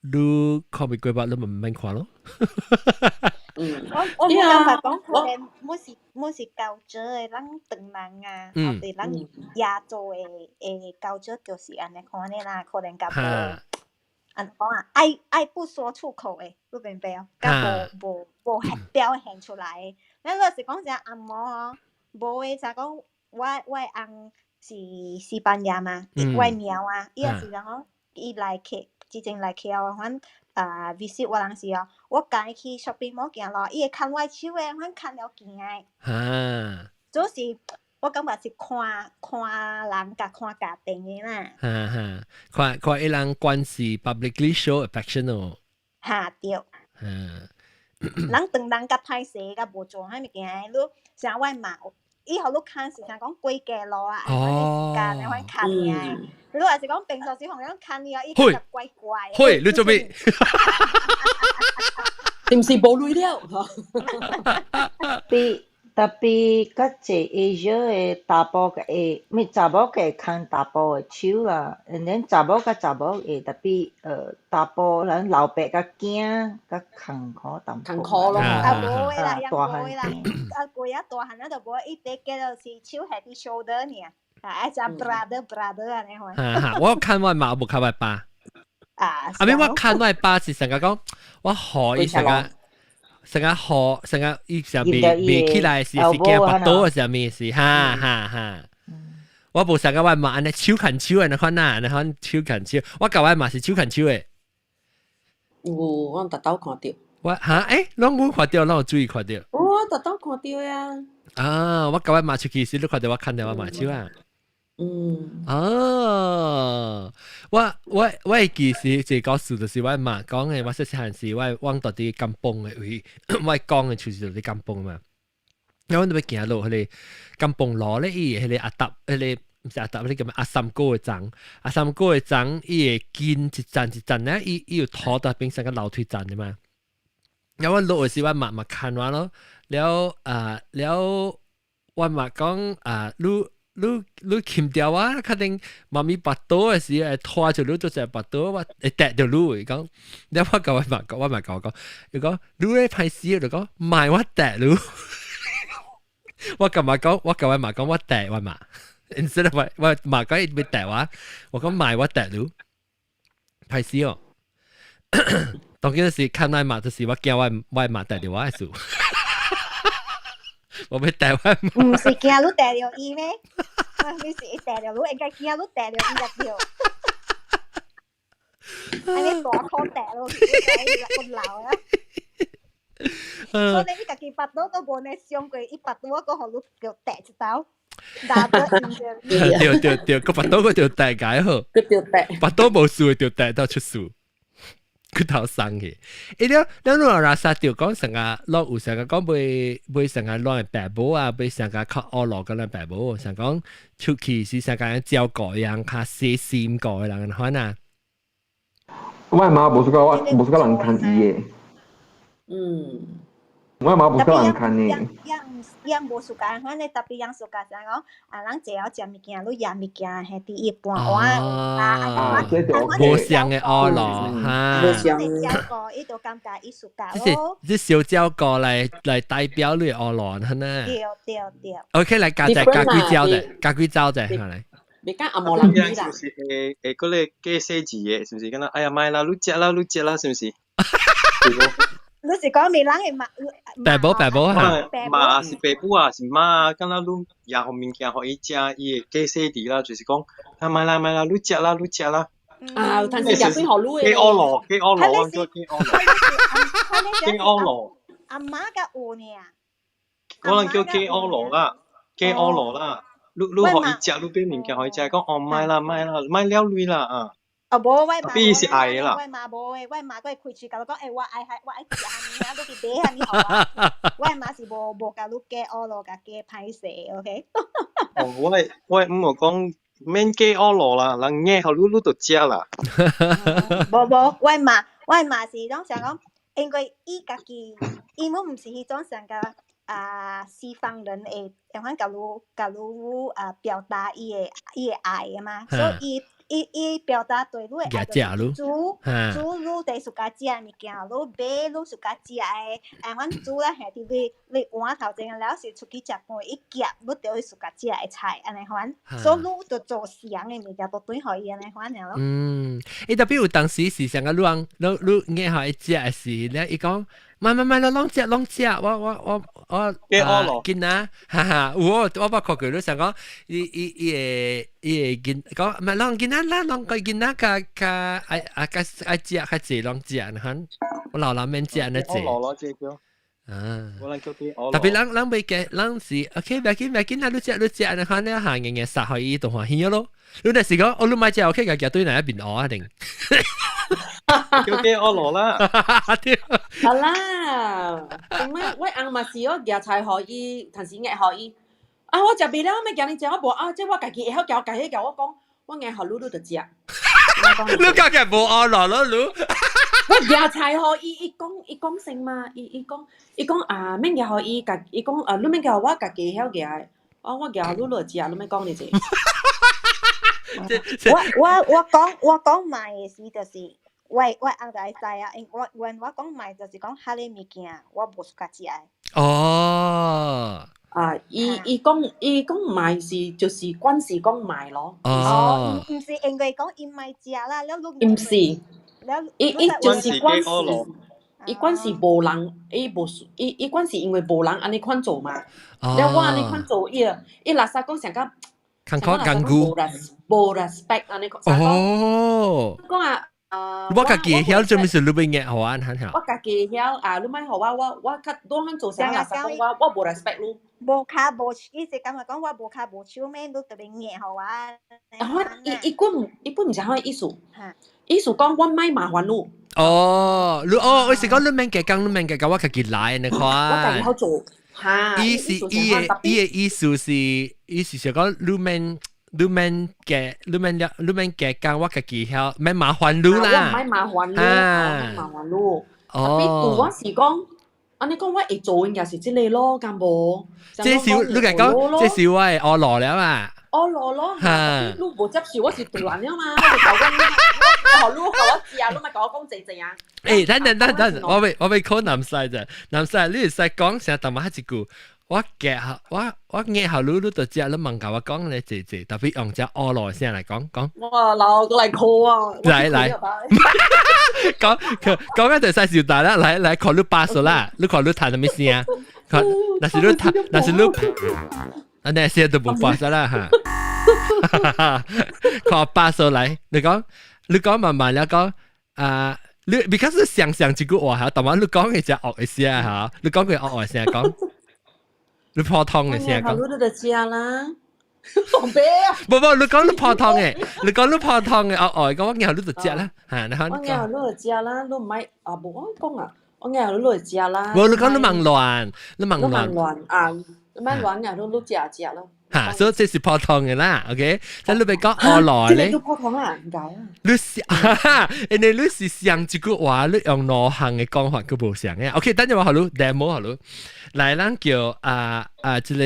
你看袂過目，你咪毋免看咯。嗯，我我冇感覺講可能每是教者的咱唐人啊，或者咱亞洲的教者就是按呢款的啦，可能較無按怎講啊，愛不說出口的，你明白哦？較無表現出來的。咱若是講啥紅毛哦，無的，就講我的翁是西班牙嘛，我的貓啊，伊也是講伊來客，之前來客哦，阮啊 visit 我人時哦，我共伊去 shopping mall 行路，伊會牽我手的，阮牽了行的。就是我感覺是看看人佮看家庭的啦。哈哈，看看伊人關係 publicly show affection 哦。哈對。人唐人較歹勢，較無做啥物件，你像我媽，伊予你牽是像講過街路啊，時間來款牽爾。你若是講平常時予人牽你哦，伊覺得怪怪。會，你做咩？是毋是無鐳了？比特別較濟 Asia 的查埔會，咪查某會牽查埔的手啦，and then 查某佮查某會特別查埔人老爸佮囝較艱苦淡薄。艱苦咯。啊，無的啦，也無的啦，啊，過啊大漢啊就無，伊第個就是手繫佇 shoulder 爾，啊，愛食 brother brother 按呢款。哈哈，我牽我媽，無牽我爸。啊，啊咪我牽我爸是成日講，我予伊成日。成日學，成日伊成未未起來時是驚跋倒的啥物事，哈哈哈。我無成個我媽按呢手牽手按呢款啊，按呢款手牽手，我佮我媽是手牽手的。有，我逐晝看著。我哈欸，攏有看著，攏有注意看著。我逐晝看著呀。啊，我佮我媽出去時，你看著我牽著我媽手啊。哦，我會記是一個故事，就是我媽講的，我細細漢時，我往到佇甘榜的位，我講的就是佇甘榜嘛。然後阮就欲行落彼個甘榜路咧，伊彼個阿達，彼個毋是阿達，彼個叫咩？阿三哥的欉，阿三哥的欉，伊會近一層一層咧，伊有塗到變成個樓梯層的嘛。然後我落的時，我媽嘛牽我咯，了啊了，我媽講啊，你鉗掉我，肯定媽咪跋倒的時會拖著你做隻跋倒，我會跌著你。伊講，了我共我媽講，我媽共我講，伊講你咧歹勢，就講莫我跌你。我共媽講，我共我媽講，我跌我媽。instead of 我媽講伊欲跌我，我講莫我跌你。歹勢哦。當今時牽我媽，就是我驚我媽跌著我的事。我欲跌我媽。毋是驚你跌著伊咩？你是跌著你，應該驚你跌著伊就對。按呢大箍跌落去，你個老啊！所以你家己腹肚都無呢傷過，伊腹肚我閣予你著跌一刀，打到因著。對對對，個腹肚閣著跌解好。閣著跌。腹肚無事著跌到出事。佢頭生去，欸了了你拉薩就講成日，攏有成日講袂袂成日亂白母啊，袂成日較惡落個咱爸母，想講出去是成個照顧人較細心個的人款啊。我媽無 suka 我無 suka 人牽伊的。我媽無 suka 人牽的。樣無 suka，反正特別樣 suka 就講，啊，人坐曉食物件，你食物件，係佇伊盤碗啊，無相的學咯，哈。無相。照顧，伊就感覺伊 suka 這是這小照顧來代表你學咯，係呢？對對對。 OK，來加隻加幾招者，加幾招者，係來。別講阿無人是不是會會嗰個假細字的，是不是？敢若哎呀，莫啦，你食啦，你食啦，是不是？你是講闽南的媽？爸母爸母哈？媽是爸母啊，是媽，敢若你也予物件予伊食，伊會假細字啦，就是講，啊莫啦莫啦，你食啦，你食啦。啊，但是食幾予你的。假惡羅，假惡羅，我叫假惡羅。假惡羅。阿媽較有呢。我人叫假惡羅啦，假惡羅啦。你你予伊食，你買物件予伊食，講哦莫啦莫啦，莫了鐳啦啊！哦，無我媽，伊是愛的啦。我媽無的，我媽閣會開喙共你講，欸，我愛我愛食啥物啊，你去買啥物予我。我媽是無無共你假惡咯，共假歹勢，OK。哦，我的毋有講免假惡咯啦，人夾予你，你就食啦。無無，我媽是攏想講，因為伊家己，伊們毋是彼種上個啊西方人會會番共你共你啊表達伊的愛的嘛，所以伊伊表達對你的愛就是煮煮你最 suka 食的物件，你買你 suka 食的，啊，阮煮了下佇你你碗頭前了是出去食飯，伊夾你著會 suka 食的菜，按呢款，所以你著做相的物件都轉予伊按呢款爾咯。嗯，伊特別有當時是啥個你講，你你夾予伊食的時，咧伊講。莫莫莫，你攏食攏食，我我我我啊，囡仔，哈哈，有我我捌看過，你想講，伊伊伊會伊會囡講，毋係攏囡仔啦，攏個囡仔較較愛啊較愛食較濟攏食，你看，我老人免食按呢濟。啊，特別人人袂記，人是 OK，袂緊袂緊啦，你食你食，你看你行硬硬殺予伊就歡喜咯。你若是講，哦，你莫食 OK，共舉對來一邊學啊定。叫假惡羅啦。好啦，咁啊，我翁嘛是我夾菜予伊，但是夾予伊。啊，我食袂了，欲叫你食，我無啊，這我家己會曉夾，家己夾，我講，我夾予你，你就食。你家己無惡羅咯，你。我夾菜予伊，伊講伊講先嘛，伊伊講伊講啊，免夾予伊，家伊講啊，你免夾予我，家己會曉夾。哦，我夾予你，你就食，你免講你這。我我我講我講莫的時就是。我我翁就會知啊，因我when 我講莫就是講彼个物件我無 suka 食的。哦。啊，伊伊講伊講莫是就是慣勢講莫咯。哦。毋是因為講伊莫食啦，了你毋是，伊伊就是慣勢，伊慣勢無人，伊無伊伊慣勢因為無人按呢款做嘛。了我按呢款做，伊伊垃圾講上甲。艱苦艱苦。無 respect 按呢講。哦。講啊。啊！我家己會曉做咩事，你欲夾予我按呢我家己會曉啊！你莫予我，我我較拄漢做啥垃圾講我，我無 respect 你。無跤無手，伊是感覺講我無跤無手咩，你特別夾予我。啊！伊伊本伊本毋是彼意思，意思講我莫麻煩你。哦，你哦，我是講你免加工，你免加工，我家己來按呢款。我家己好做。哈！伊是伊的伊的意思是，伊是想講你免。你免加，你免了，你免加工，我家己曉，免麻煩你啦。我毋愛麻煩你，我麻煩你。哦。特別我是講，按呢講我會做應該是這個咯，敢無？這是你共講，這是我的惡羅了嘛？惡羅咯，你無接受，我是突然了嘛？我就講我，我予你共我食，你莫共我講濟濟啊！欸，等等等等，我欲考南西者，南西你會使講啥？淡薄仔一句。我夾我我夾予你，你就食，你問共我講咧濟濟，特別用隻惡羅聲來講講。哇，老過來考啊！來來，講講緊就使受大啦，來來看你 pass 啦，你看你彈啥物聲？看，若是你彈，若是你，啊，那聲都無 pass 啦哈。看 pass 來，你講你講慢慢了講啊，你 because 你想象一句話嚇，但係你講嘅隻惡的聲嚇，你講佢惡的聲講。你普通的聲講，你就食啦，無無，你講你普通的，你講你普通的，哦哦，講我夾予你就食啦，嚇，你我夾予你就食啦，你毋愛啊，無我講啊，我夾予你就食啦。無，你講你忙亂，你忙亂，你忙亂啊，你莫亂夾予你食食咯。嚇，所以這是普通嘅啦，OK？即係你咪講學來咧，這個普通啊，唔解啊。你是，因為你是上一句話，你用兩項嘅講法佢無相嘅。OK，等陣我予你 demo 予你，來，咱叫啊啊，這個，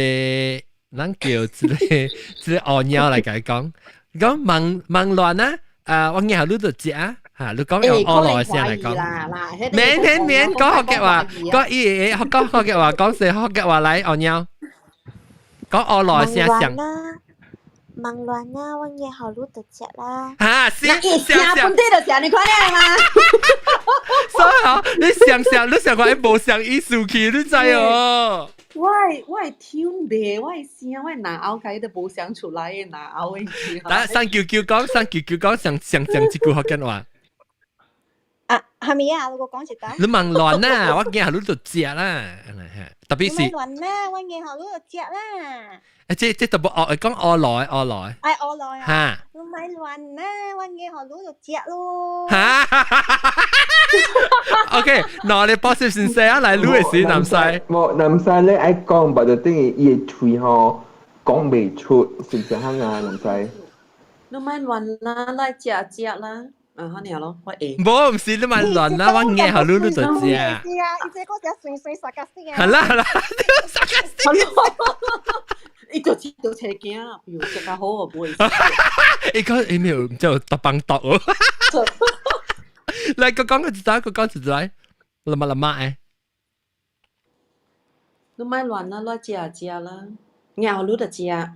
咱叫這個這個烏貓來共伊講，講忙忙亂啊，啊，我𠊎予你就食啊。嚇，你講用烏來聲來講，免免免講福建話，講伊會講福建話，講說福建話來烏貓。講烏來聲像。忙亂啊，我𠊎予你就食啦。嚇，是聲本地就食，你看了嗎？所以哦，你想想，你想講伊無相意思去，你知哦？我會聽袂，我的聲，我的腦後開都無想出來的腦後的。來，三九九講，三九九講，上上上一句福建話。啊，係咪啊？我講一道。你忙亂啊！我驚予你就食啦，特別是。亂啦，我驚予你就食啦。誒，這這特別學講烏來烏來。哎，烏來啊！嚇！你咪亂啦，我驚予你就食咯。嚇！OK，嗱，你博士先生啊，來，你的是南西。無南西咧愛講，但就等於伊的喙吼講袂出，是毋是啊？南西。你咪亂啦，來食食啦。啊，好爾咯，我會。無，毋是你咪亂啦，我𠊎予你你就食。是啊，伊這個食酸酸沙甲死啊。係啦係啦，沙甲死。伊就知道車驚啦，比如食較好哦，不會。伊講伊沒有就特幫毒哦。來，閣講個一次，閣講一次來，立馬立馬誒。你莫亂啦，來食食啦，𠊎予你就食。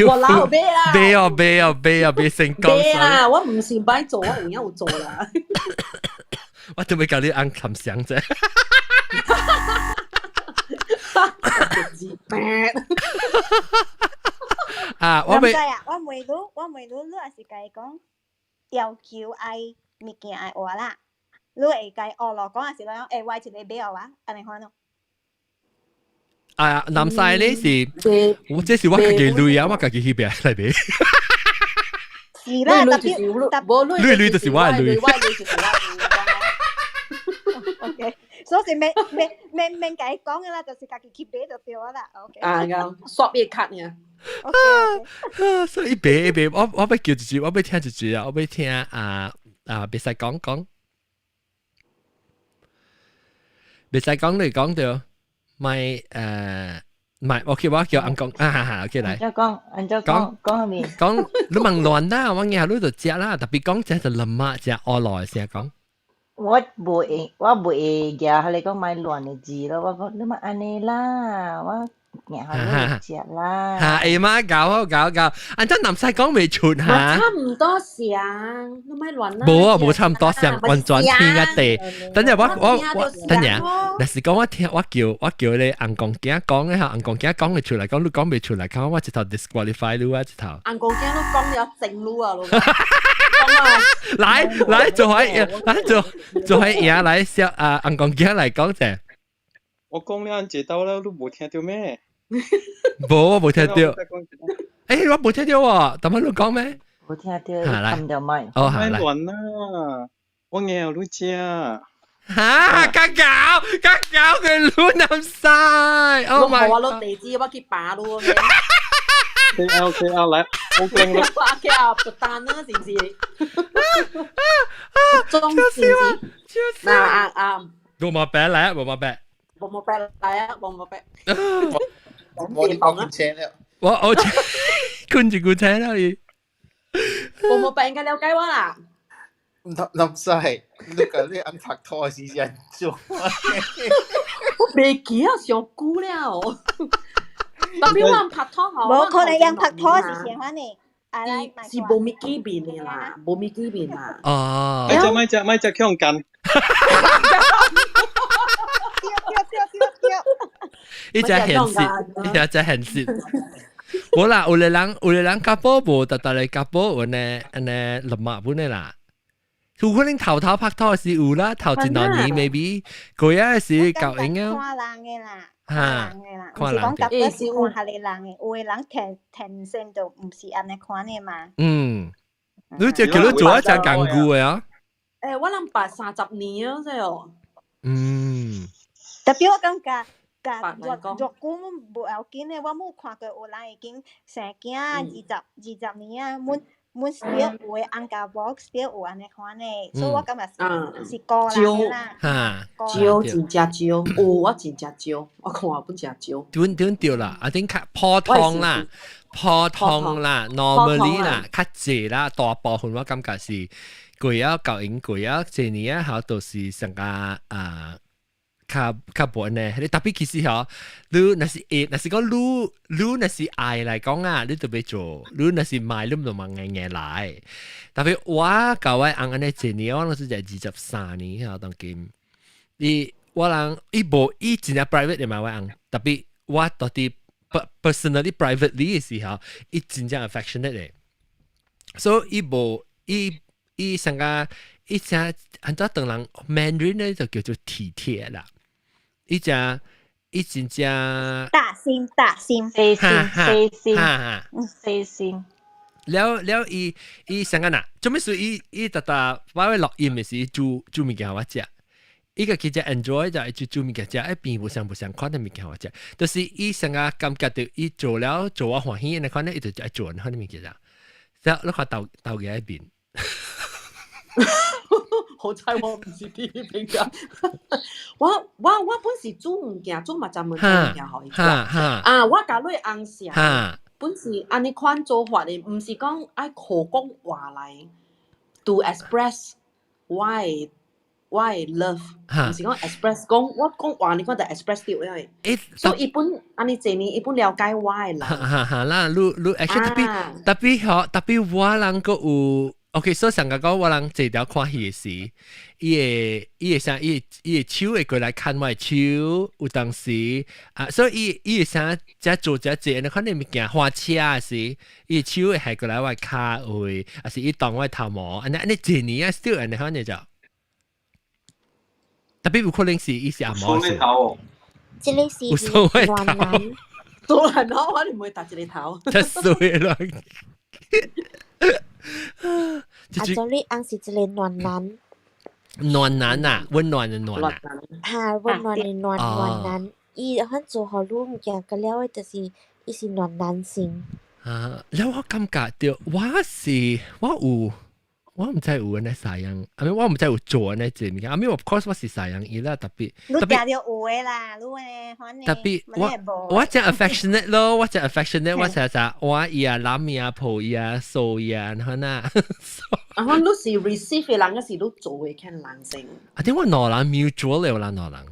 我老買啦，買哦買哦買哦，別成功。買啦，我唔是歹做，我有影有做啦。我準備教你按琴聲啫。啊，我未。啊，我問你，我問你，你也是共伊講要求愛物件愛換啦，你會共伊學落講，還是講會我一個買予我，按呢款咯？啊，南西咧是，我這是我家己鐳啊，我家己去邊來買。是啦，特別特別，鐳鐳就是我的鐳。 OK，所以免免免免共伊講的啦，就是家己去買就對啦。OK。啊，啱，刷伊卡爾。啊，所以伊買伊買，我我欲叫一句，我欲聽一句啊，我欲聽啊啊，袂使講講，袂使講你講著，咪誒，唔係，OK，我叫翁公啊哈哈，OK 來。按怎講？按怎講？講啥物？講你問亂啦，我𠊎予你就食啦，特別講這就林馬食烏來聲講。我袂會，我袂會舉予你講莫亂的字咯，我講你莫按呢啦，我。𠊎予你食啦。嚇，會嗎？搞好搞搞，按怎南西講袂出嚇？差唔多聲，你莫亂啦。無啊，無差唔多聲，完全天甲地。等陣我我我，等陣，若是講我聽，我叫我叫你翁公囝講咧嚇，翁公囝講會出來，講你講袂出來，看我一頭 disqualify 你啊一頭。翁公囝你講了正路啊，來來做伙，來做做伙贏來小啊，翁公囝來講者。我講了按一道了，你無聽著咩？無，我無聽著。欸，我無聽著喎，頭先你講咩？無聽著，冚著麥。哦，好來。莫亂啦，我𠊎予你食。哈！較搞，較搞佢亂南西。Oh my！我攞地址，我去拔咯。 K L K L 來，我驚啦。 K L 不單啊，是唔是？中是唔是？嗱啊啊！無毛病來，無毛病。無毛病來啊，無毛病。我哋講車了。我我困住個車啦你。無毛病應該了解我啦。林西，你個你按拍拖是按怎？我袂記啊，上久了。特別我拍拖吼，無可能用拍拖是喜歡你。是無物見面的啦，無物見面啦。哦。咪只咪只咪只強姦。伊只現實，伊只現實。無啦，有個人有個人較寶無，特特嚟較寶有呢，按呢立馬本的啦。有可能頭頭拍拖是有啦，頭一兩年 maybe 過啊是夠用啊。看人的啦，看人的啦，毋是講特別是看彼個人的，有的人天天生就毋是按呢款的嘛。嗯，你這叫你做一隻工具的啊？欸，我諗白30年啊，這哦。嗯。特別我感覺。甲若若久無要緊的，我冇看過有人已經生囝20、20年啊，阮阮 still 有的翁甲某 still 有按呢款的，所以我感覺是個人啦。少，真正少，有我真正少，我看本真少。點點對啦，啊點較普通啦，普通啦，normally 啦，較濟啦，大部分我感覺是過啊舊應過啊，這年啊，好都是上個啊。較較無呢，你特別其實吼，你若是會，若是講你你若是愛來講啊，你就欲做；你若是買，你就嘛硬硬來。特別我佮我翁按呢這年，我攏是才23年吼，當今。伊我人伊無伊真正 private 的嘛，我翁。特別我到底 personally privately 的時候，伊真正 affectionate 的。所以伊無伊伊上個伊正很多當人 Mandarin 咧就叫做體貼啦。伊正伊真正大心大心，細心細心細心。了了，伊伊上個呐，做咩事？伊伊特特我會錄音的時煮煮物件我食。伊個其實 enjoy 就係煮煮物件食，一邊無相無相款的物件我食，就是伊上個感覺到伊做了做我歡喜，那款咧伊就愛做那款的物件。之後你看豆豆嘅一邊。好彩我唔是啲評價，我我我本是煮物件，煮嘛專門煮物件予伊食。啊，我共你翁寫，本是按呢款做法的，毋是講愛靠講話來 to express 我的我的 love，毋是講 express 講我講話你講就 express 掉因為，所以伊本按呢這年伊本了解我的人。哈哈啦，你你 actually 特別特別好，特別我人閣有。OK，所以上個講我人坐條看戲的時，伊會伊會啥？伊伊的手會過來牽我的手，有當時啊，所以伊伊會啥？才做這這，你看你物件花車的時，伊的手會係過來我的跤位，還是伊動我的頭毛，按呢按呢一年啊，still 按呢款的就，特別有可能是伊是阿毛。頭，這個是暖男，做人咯，我哋唔會搭一個頭。太衰啦！阿做你翁是一個暖男，暖男啊，溫暖的暖啊，哈，溫暖的暖暖男，伊肯做予你物件，個了的就是伊是暖男型。啊，了我感覺到我是我有，我毋知有按呢啥樣，I mean 我毋知有做按呢這物件，I mean of course 我是啥樣伊啦，特別你定著有的啦，你的反正特別我我真 affectionate 咯，我真 affectionate，我成日我伊啊攬伊啊抱伊啊抱伊啊，安那。啊，我你是 receive 的人，還是你做的看人性？啊，點我兩人 mutual 的，我兩人。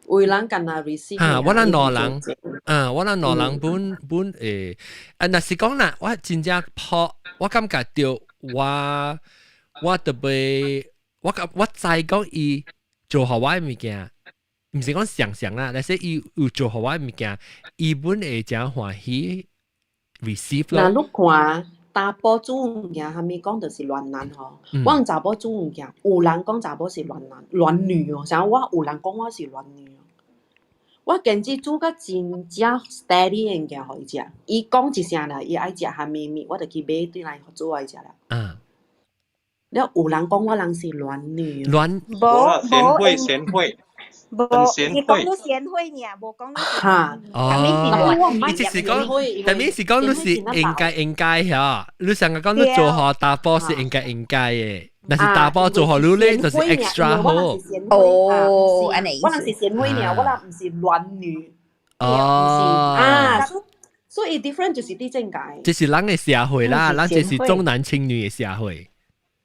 有人干那 receive。啊，我咱兩人，啊，我咱兩人本本誒，啊，若是講啦，我真正破，我感覺到我我特別，我感我知講伊做予我的物件，毋是講想象啦，但是伊有做予我的物件，伊本會誠歡喜 receive 咯。若你看查埔煮物件，蝦米講就是暖男吼。我查某煮物件，有人講查某是暖男、暖女哦。像我有人講我是暖女哦。我堅持煮甲真正 steady 的物件予伊食。伊講一聲啦，伊愛食蝦米物，我就去買轉來煮予伊食啦。了有人講我人是暖女。暖。無無賢惠賢惠。無，伊講你賢惠爾，無講你。哈。哦，伊就是講，特別是講你是應該應該嚇，你上個講你做予查埔是應該應該的，但是查埔做予你咧就是 extra 好。哦，按呢我人是賢惠爾，我人毋是暖女。哦。啊，所以 different 就是佇正解。這是人的社會啦，咱這是重男輕女的社會。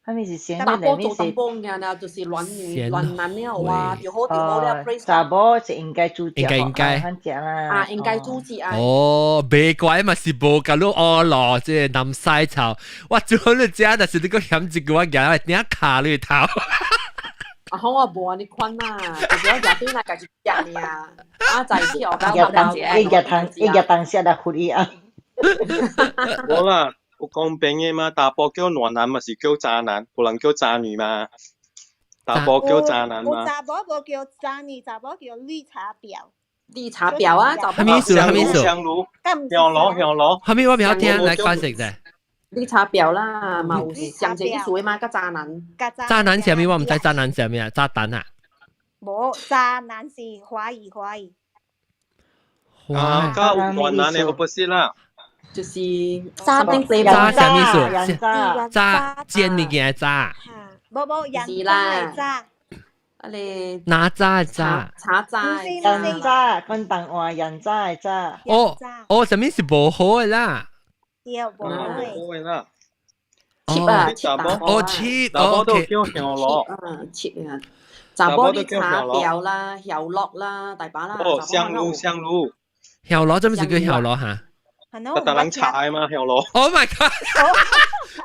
蝦米是賢查埔做淡薄物件就是暖女、暖男了哇，就好就好了。查某是應該煮食，應該應該啊，應該煮食啊。哦，袂怪嘛是無共你學咯，這個南西頭，我煮予你食，但是你閣嫌一句我舉來頂敲你頭。啊，好我無按呢款啦，就是我舉轉來家己食爾，啊，在去學到一日當一日當下來護理啊。無啦。有公平的嘛？查埔叫暖男嘛是叫渣男，無人叫渣女嘛？查埔叫渣男嘛？查某無叫渣女，查某叫綠茶婊。綠茶婊啊！蝦米意思？蝦米意思？香爐，香爐，香爐。蝦米我袂曉聽，來解釋者。綠茶婊啦，嘛有相這意思的嘛，佮渣男。渣男啥物？我毋知渣男啥物啊，炸彈啊。無渣男是華語華語。啊，較有亂男的 opposite 啦。就是渣渣啥物人意思？渣渣煎物件的渣，無無人是啦渣的渣。啊你哪渣的渣？茶渣人渣，廣東話人渣的渣。哦哦，啥物是無好的啦？對，無好的。好的啦。切啊，切哦切，查某都叫香爐。嗯，切啊，查某你茶表啦、曉樂啦、大把啦。哦，香爐香爐。曉爐，這物是叫曉爐哈？達人茶的嘛，曉爐。 Oh my god!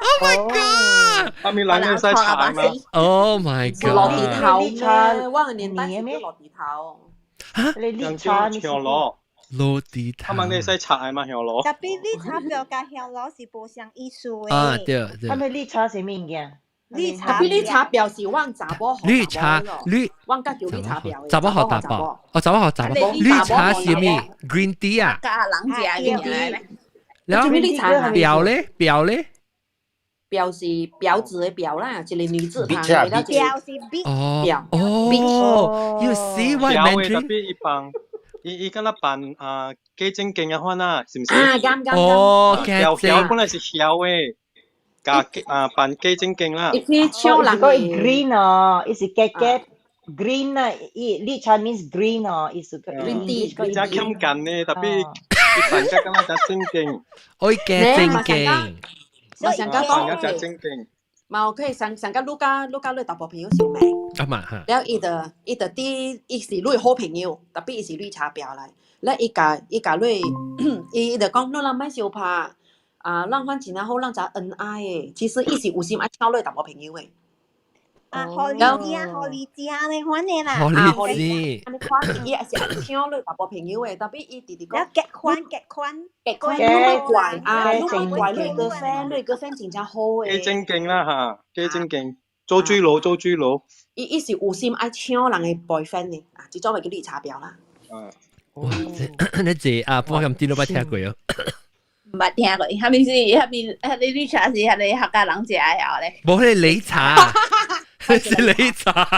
Oh my god! 阿咪人會使茶的嘛？Oh my god! 落地頭咩？我個年代是叫落地頭。嚇？你綠茶香爐。落地頭。他們會使茶的嘛，香爐。特別綠茶表佮香爐是無相意思的。啊對對。他們綠茶是物件？綠茶。特別綠茶表是阮查某綠茶綠。阮較叫綠茶表。查某予查某。哦，查某予查某。綠茶是咩？Green tea 啊。加人食嘅咧。然後表咧表咧。表是婊子的婊啦，一個女字旁。表是 B。哦。哦。You see what Mandarin？特別伊幫，伊伊敢若扮啊假正經啊款啊，是毋是？啊，啱啱。哦，曉曉本來是曉的，加啊扮假正經啦。伊去搶人個 green 哦，伊是假假 green 啊，伊綠茶 means green 哦，伊是 green tea。伊真欠幹呢，特別伊扮甲敢若真正經。愛假正經。嘛上甲講，真正經。嘛有可上上甲愈甲愈甲你查埔朋友相罵。啊嘛哈。了伊就伊就佇伊是你好朋友，特別伊是綠茶婊來。了伊共伊共你，伊伊就講你人莫相拍，啊，咱反正好，咱才恩愛的。其實伊是有心愛搶你查某朋友的。啊，狐狸精，狐狸精咧款的啦。狐狸精。按呢款，伊也是愛搶你查埔朋友的，特別伊直直講。結婚結婚。結婚，你莫怪啊，你莫怪你 girlfriend，你 girlfriend 真正好的。假正經啦哈，假正經，做水佬做水佬。伊伊是有心愛搶人的 boyfriend 的，啊，這種咪叫綠茶婊啦。啊。哇！這你這啊，我咁啲都捌聽過哦。毋捌聽過，啥物是啥物？彼个綠茶是彼个客家人食的哦咧。無彼个擂茶，是擂茶。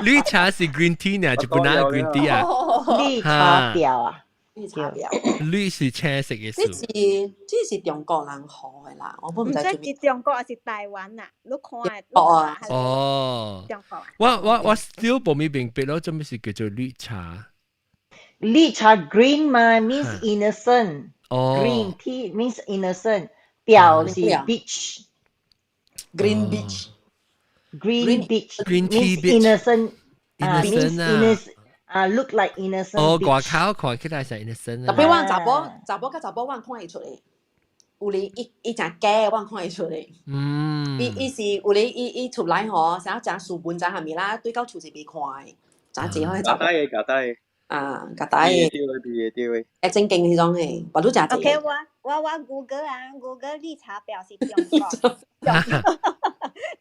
綠茶是 green tea 呢，就本來 green tea 啊。綠茶婊啊，綠茶婊。綠是青色嘅這是這是中國人學的啦，我本毋知。毋知是中國還是台灣啊？你看。哦哦。中國。我 still 無咪明白咯，做咩是叫做綠茶？綠茶 green 嘛，means innocent。哦。 Green tea means innocent，婊是 bitch。 Green bitch。 Green bitch。 Green tea bitch。innocent。 innocent 啊。啊，look like innocent。哦，外口看起來是 innocent 特別阮查某查某佮查某，阮看會出來。有咧伊伊誠假，阮看會出來。伊伊是有咧伊伊出來吼，啥誠斯文，誠啥物啦，對到厝是袂看的，誠濟好查某。假的，假的。啊，假的。對的，對的，對的。會正經彼種的，別拄誠濟。 OK，我我我 Google 啊，Google 綠茶婊是中國，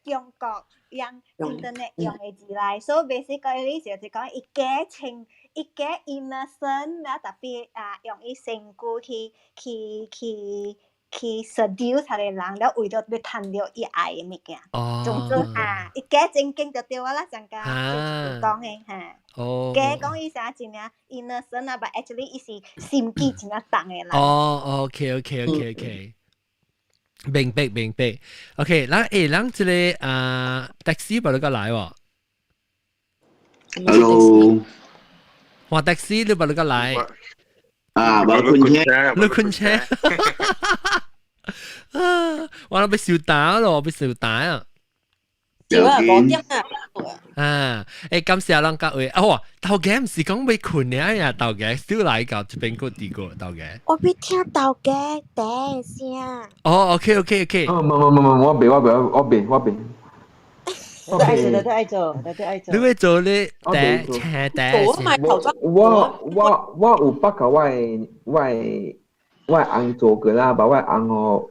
中國用 internet 用的字來，所以 basically 就是講伊假清，伊假 innocent，了特別啊用伊身軀去去去去 seduce 一個人，了為著欲趁著伊愛的物件。總之啊，伊假正經就對我啦，上加講的哈。假講伊啥真正 innocent 啊，but actually 伊是心機真正重的人。哦，OK，明白明白。OK，咱欸，咱這个啊，taxi 把你個來喎。 Hello。話 taxi 你把你個來。啊，無困車，你困車。啊，我諗欲燒膽咯，欲燒膽啊！少啊，5點啊。啊，欸，感謝咱各位。哦，頭家毋是講欲睏爾呀，頭家少來到這邊閣佇過頭家。我欲聽頭家第聲。哦，OK。哦，無無無無，我袂我袂我袂我袂。愛做，都愛做，都愛做。你欲做咧第車第。我我我有捌共我的我的我的翁做過啦，但我的翁吼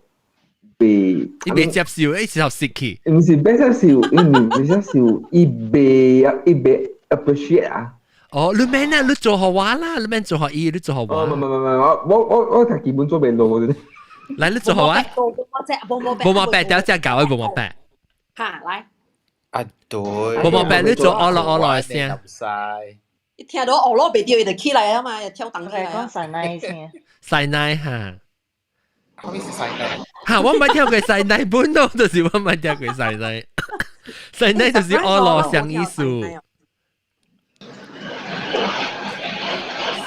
袂。伊袂接受，伊時候失去。毋是袂接受，伊毋袂接受，伊袂伊袂 appreciate 啊。哦，你免啊，你做予我啦，你免做予伊，你做予我。哦，無無無無，我我我我基本做袂落的。來，你做予我。無無無無毛白，等下搞的無毛白。哈，來。啊對，無無白你做惡落惡落的聲。一聽到惡落袂對，伊就起來啊嘛，就跳動起來啊。講細奶聲。細奶哈。後面是細奶。哈，我毋捌聽過細奶本咯，就是我毋捌聽過細奶。細奶就是惡落相意思。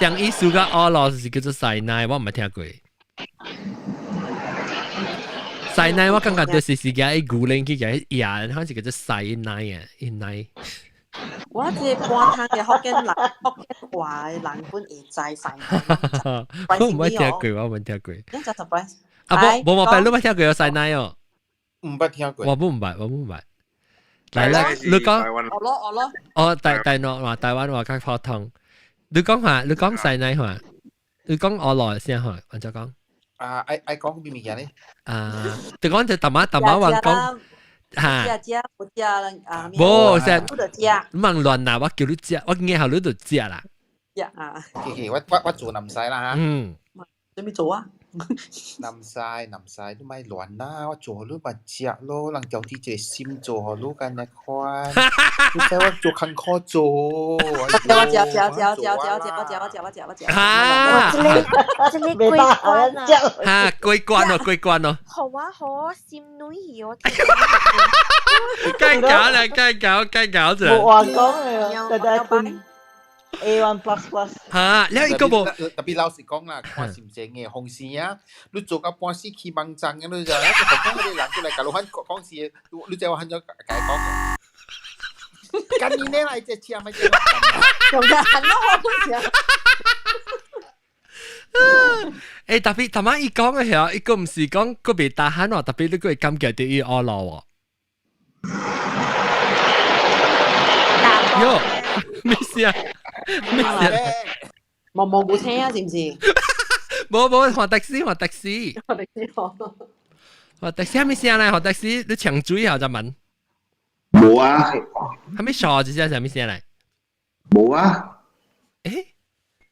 相意思佮惡落就是叫做細奶，我毋捌聽過。細奶我感覺就是是個牛奶去個壓，好像是叫做細奶啊，一奶。我這個半湯嘅福建人，福建話嘅人本會知細奶。我毋捌聽過，我毋捌聽過。你就 surprise。啊，無無無，白你捌聽過有細奶哦？毋捌聽過。我毋捌，我毋捌。來來，你講。學咯學咯。哦，台台灣話，台灣話較普通。你講話，你講細奶話，你講我來先話，按怎講？啊，愛愛講咩物件咧？啊，就講就淡仔淡仔話講。嚇！食食無食啊！無食，不得食。你莫亂啦！我叫你食，我硬予你就食啦。食啊！我做南西啦嚇。嗯。做咩做啊？南西南西，你莫亂啦！我做予你嘛食咯，人家己一个心做予你按呢款，你知我做艱苦做。我食食食食食食我食我食我食我食。嚇！這個過關啊！嚇，過關哦，過關哦。好啊好啊，心軟去我。該搞啦，該搞，該搞啫。無話講嘅，大家分 A1 plus plus。嚇，你一個無特別老實講啦，看是毋是嘅紅線啊，你做到半死起網站嘅，你就一個講嗰啲人過來，共你反講事，你知我按怎共伊講？今年來這車咪這用個很好食。欸，特別頭仔伊講嘅時候，伊閣毋是講閣袂打喊喎，特別你閣會感覺著伊惡咯喎。喲，咩事啊？咩事啊？無無無聽啊，是毋是？無無，換的士，換的士。換的士換的士，啥物聲咧？換的士，你搶水啊？就問。無啊。啥物傻子聲？啥物聲來？無啊。欸？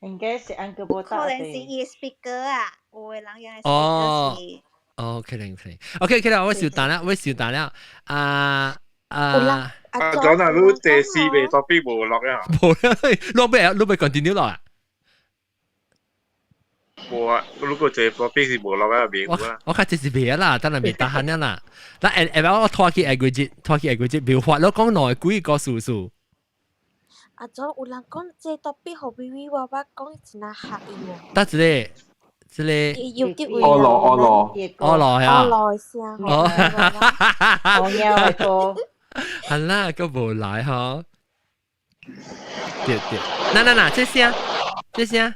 應該是按個無可能是伊 speaker 啊，有的人用哦 speaker 是。哦，可能可能。OK，OK 啦，我收單了，我收單了。啊啊！啊，講那你第四個 topic 無落啊？無啦，落尾啊，落尾 continue 落啊？無啊，如果這個 topic 是無落啊，袂有啦。我較這是袂啦，等下袂打閒啦。咱下下擺我拖去下個節，拖去下個節，袂發咯，講內幾個數數。阿祖有人講這 topic 予微微娃娃講真若合伊喎。得一個，這個。有啲位。惡羅惡羅。惡羅呀。惡羅聲。哦，我貓的歌。係啦，閣無來吼。對對，嗱嗱嗱，這聲，這聲。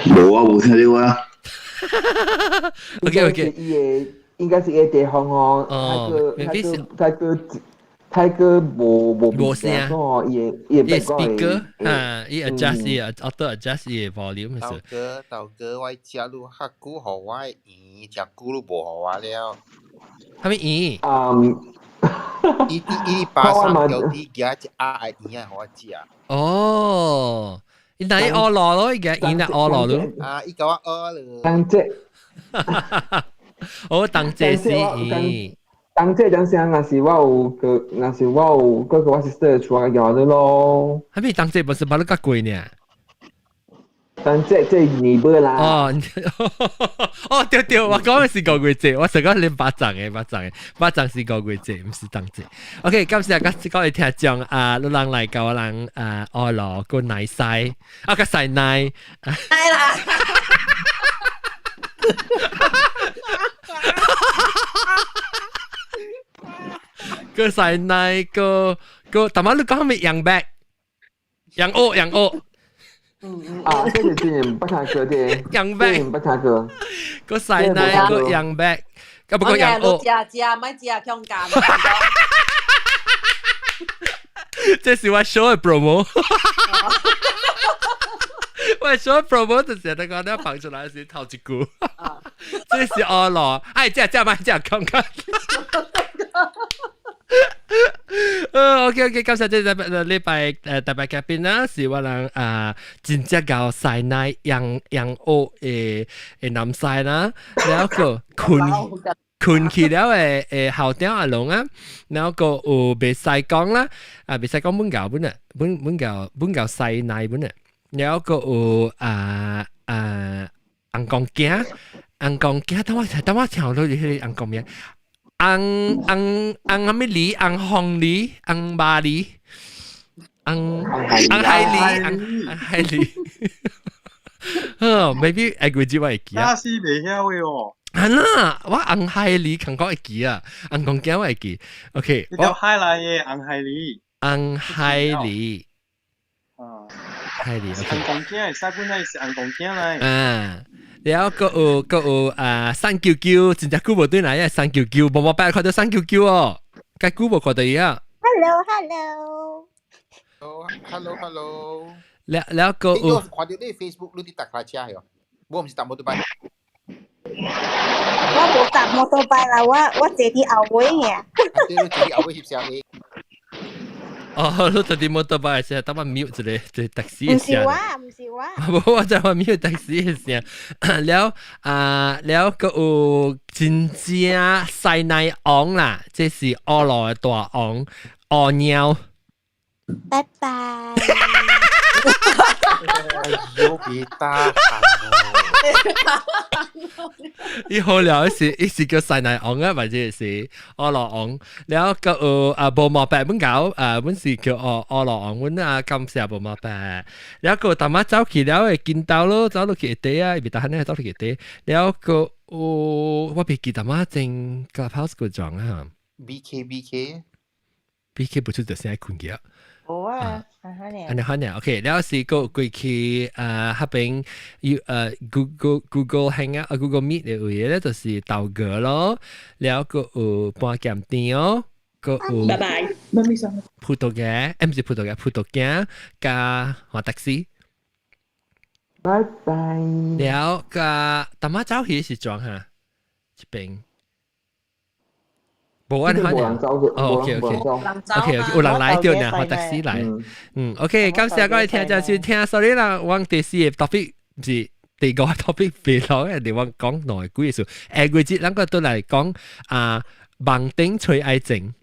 無啊，無聽著啊。 OK OK。伊的應該是伊的地方哦，太過太過太過太過無無無聲哦，伊的伊的 speaker 啊，伊 adjust 伊 auto adjust 伊的 volume 豆哥豆哥，我食愈較久，予我的圓，食久都無予我了。啥物圓？嗯，伊伊巴山橋底夾一盒的圓仔，予我食。哦，伊那伊學落咯，伊個伊那學落咯。啊，伊共我學咯。當這，我當這是伊。當這陣時，若是我有個，若是我有閣個我 sister 厝啊，搖的咯。啥物當這不是把你較貴呢？當這這年尾啦。哦，哦對對，我講的是五月節，我想講恁巴掌的巴掌的，巴掌是五月節，毋是當節。OK，感謝各位聽眾啊，你人來共我人啊，學羅閣奶西，啊閣細奶。奶啦！閣細奶閣閣，淡仔你講啥物羊白？羊鵝羊鵝。啊，這是真係毋捌聽過的，羊白毋捌聽過。閣細奶閣羊白，啊不過羊鵝。食食莫食強姦。這是我 show 的 promo。我 show promo 就是那個你放出來時頭一句。這是惡羅，哎，食食莫食強姦。OK OK，感謝這個禮拜特別嘉賓啦，是我人啊真正𠢕師奶養養學的的男婿啦，了個困困去了嘅誒校長阿龍啊，然後個有袂使講啦，啊袂使講本教本啊，本本教本教細奶本啊，然後個有啊啊紅公囝，紅公囝，等我等我聽到迄個紅公名，紅紅紅啥物梨，紅鳳梨，紅麻梨，紅紅海梨，紅紅海梨。哦，maybe 下個月我會記啊。那是袂曉的哦。啊啦，我紅海梨感覺會記啊，紅公囝我會記。OK，你條海來的紅海梨。紅海梨。啊。海梨。紅公囝，使本來是紅公囝來。嗯，然後閣有閣有啊，三九九，真正久無對來啊，三九九，無無擺看到三九九哦，該久無看到伊啊。 Hello，Hello。 Hello，Hello。了了閣你有。看到你 Facebook 你佇搭卡車喲？我毋是搭摩托車。我無搭摩托車啦，我我坐佇後尾爾。對，你坐佇後尾翕相片。哦，你坐佇摩托車時，等我 mute 一個一個 taxi 毋是我，毋是我。無，我就話 mute taxi 的聲。了啊，了閣有真正西奶王啦，這是烏羅的大王烏貓。拜拜。哎呦，別打伊好了是，伊是叫西奶王啊，或者是烏羅王。了閣有啊，無毛白本搞啊，本是叫烏烏羅王，阮啊感謝無毛白。了閣淡仔走去了會見到咯，走落去下底啊，伊袂得閒咧，走落去下底。了閣有我袂記淡仔正 Clubhouse 個狀啊。 B K B K B K 不出就先愛困去啊。無啊，啊哈呢。按呢按呢，OK，了是閣過去啊，彼邊有Google Google Hangout 啊 Google Meet 的位咧，就是豆哥咯，了閣有半鹹甜哦，閣有拜拜。葡萄牙，毋是葡萄牙，葡萄鏡加華特斯。拜拜。了加淡仔走去是裝哈，這邊。無按呢，哦，OK OK OK OK，有人來著呢，華特斯來，嗯，OK，感謝各位聽眾收聽，sorry 啦，我第四個 topic 是第五個 topic 別落嘅，你我講內幾個數，下個節咱個都來講啊，網頂揣愛情，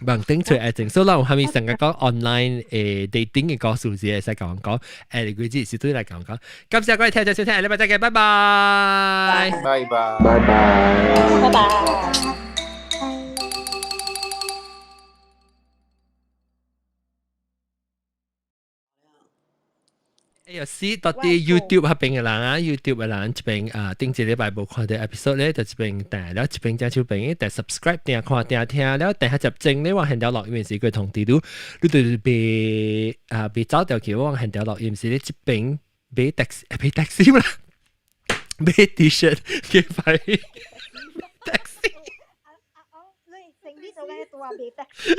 網頂揣愛情，所以咱有蝦米成日講 online 誒 dating 嘅故事是會使共阮講，下個節是對來共阮講，感謝各位聽眾收聽，下禮拜再見，拜拜，拜拜，拜拜，拜拜。哎呀，是到底 YouTube 彼邊嘅人啊，YouTube 嘅人這邊啊，頂一禮拜無看到 episode 咧，就這邊訂了，這邊正手邊訂 subscribe 訂看訂聽了，訂下集正咧，我現條錄音時佢通知你，你就是被啊被走掉去，我現條錄音時咧，這邊買 taxi 買 taxi 啦，買 T-shirt 去買 taxi。你成呢做嘅都話買 taxi。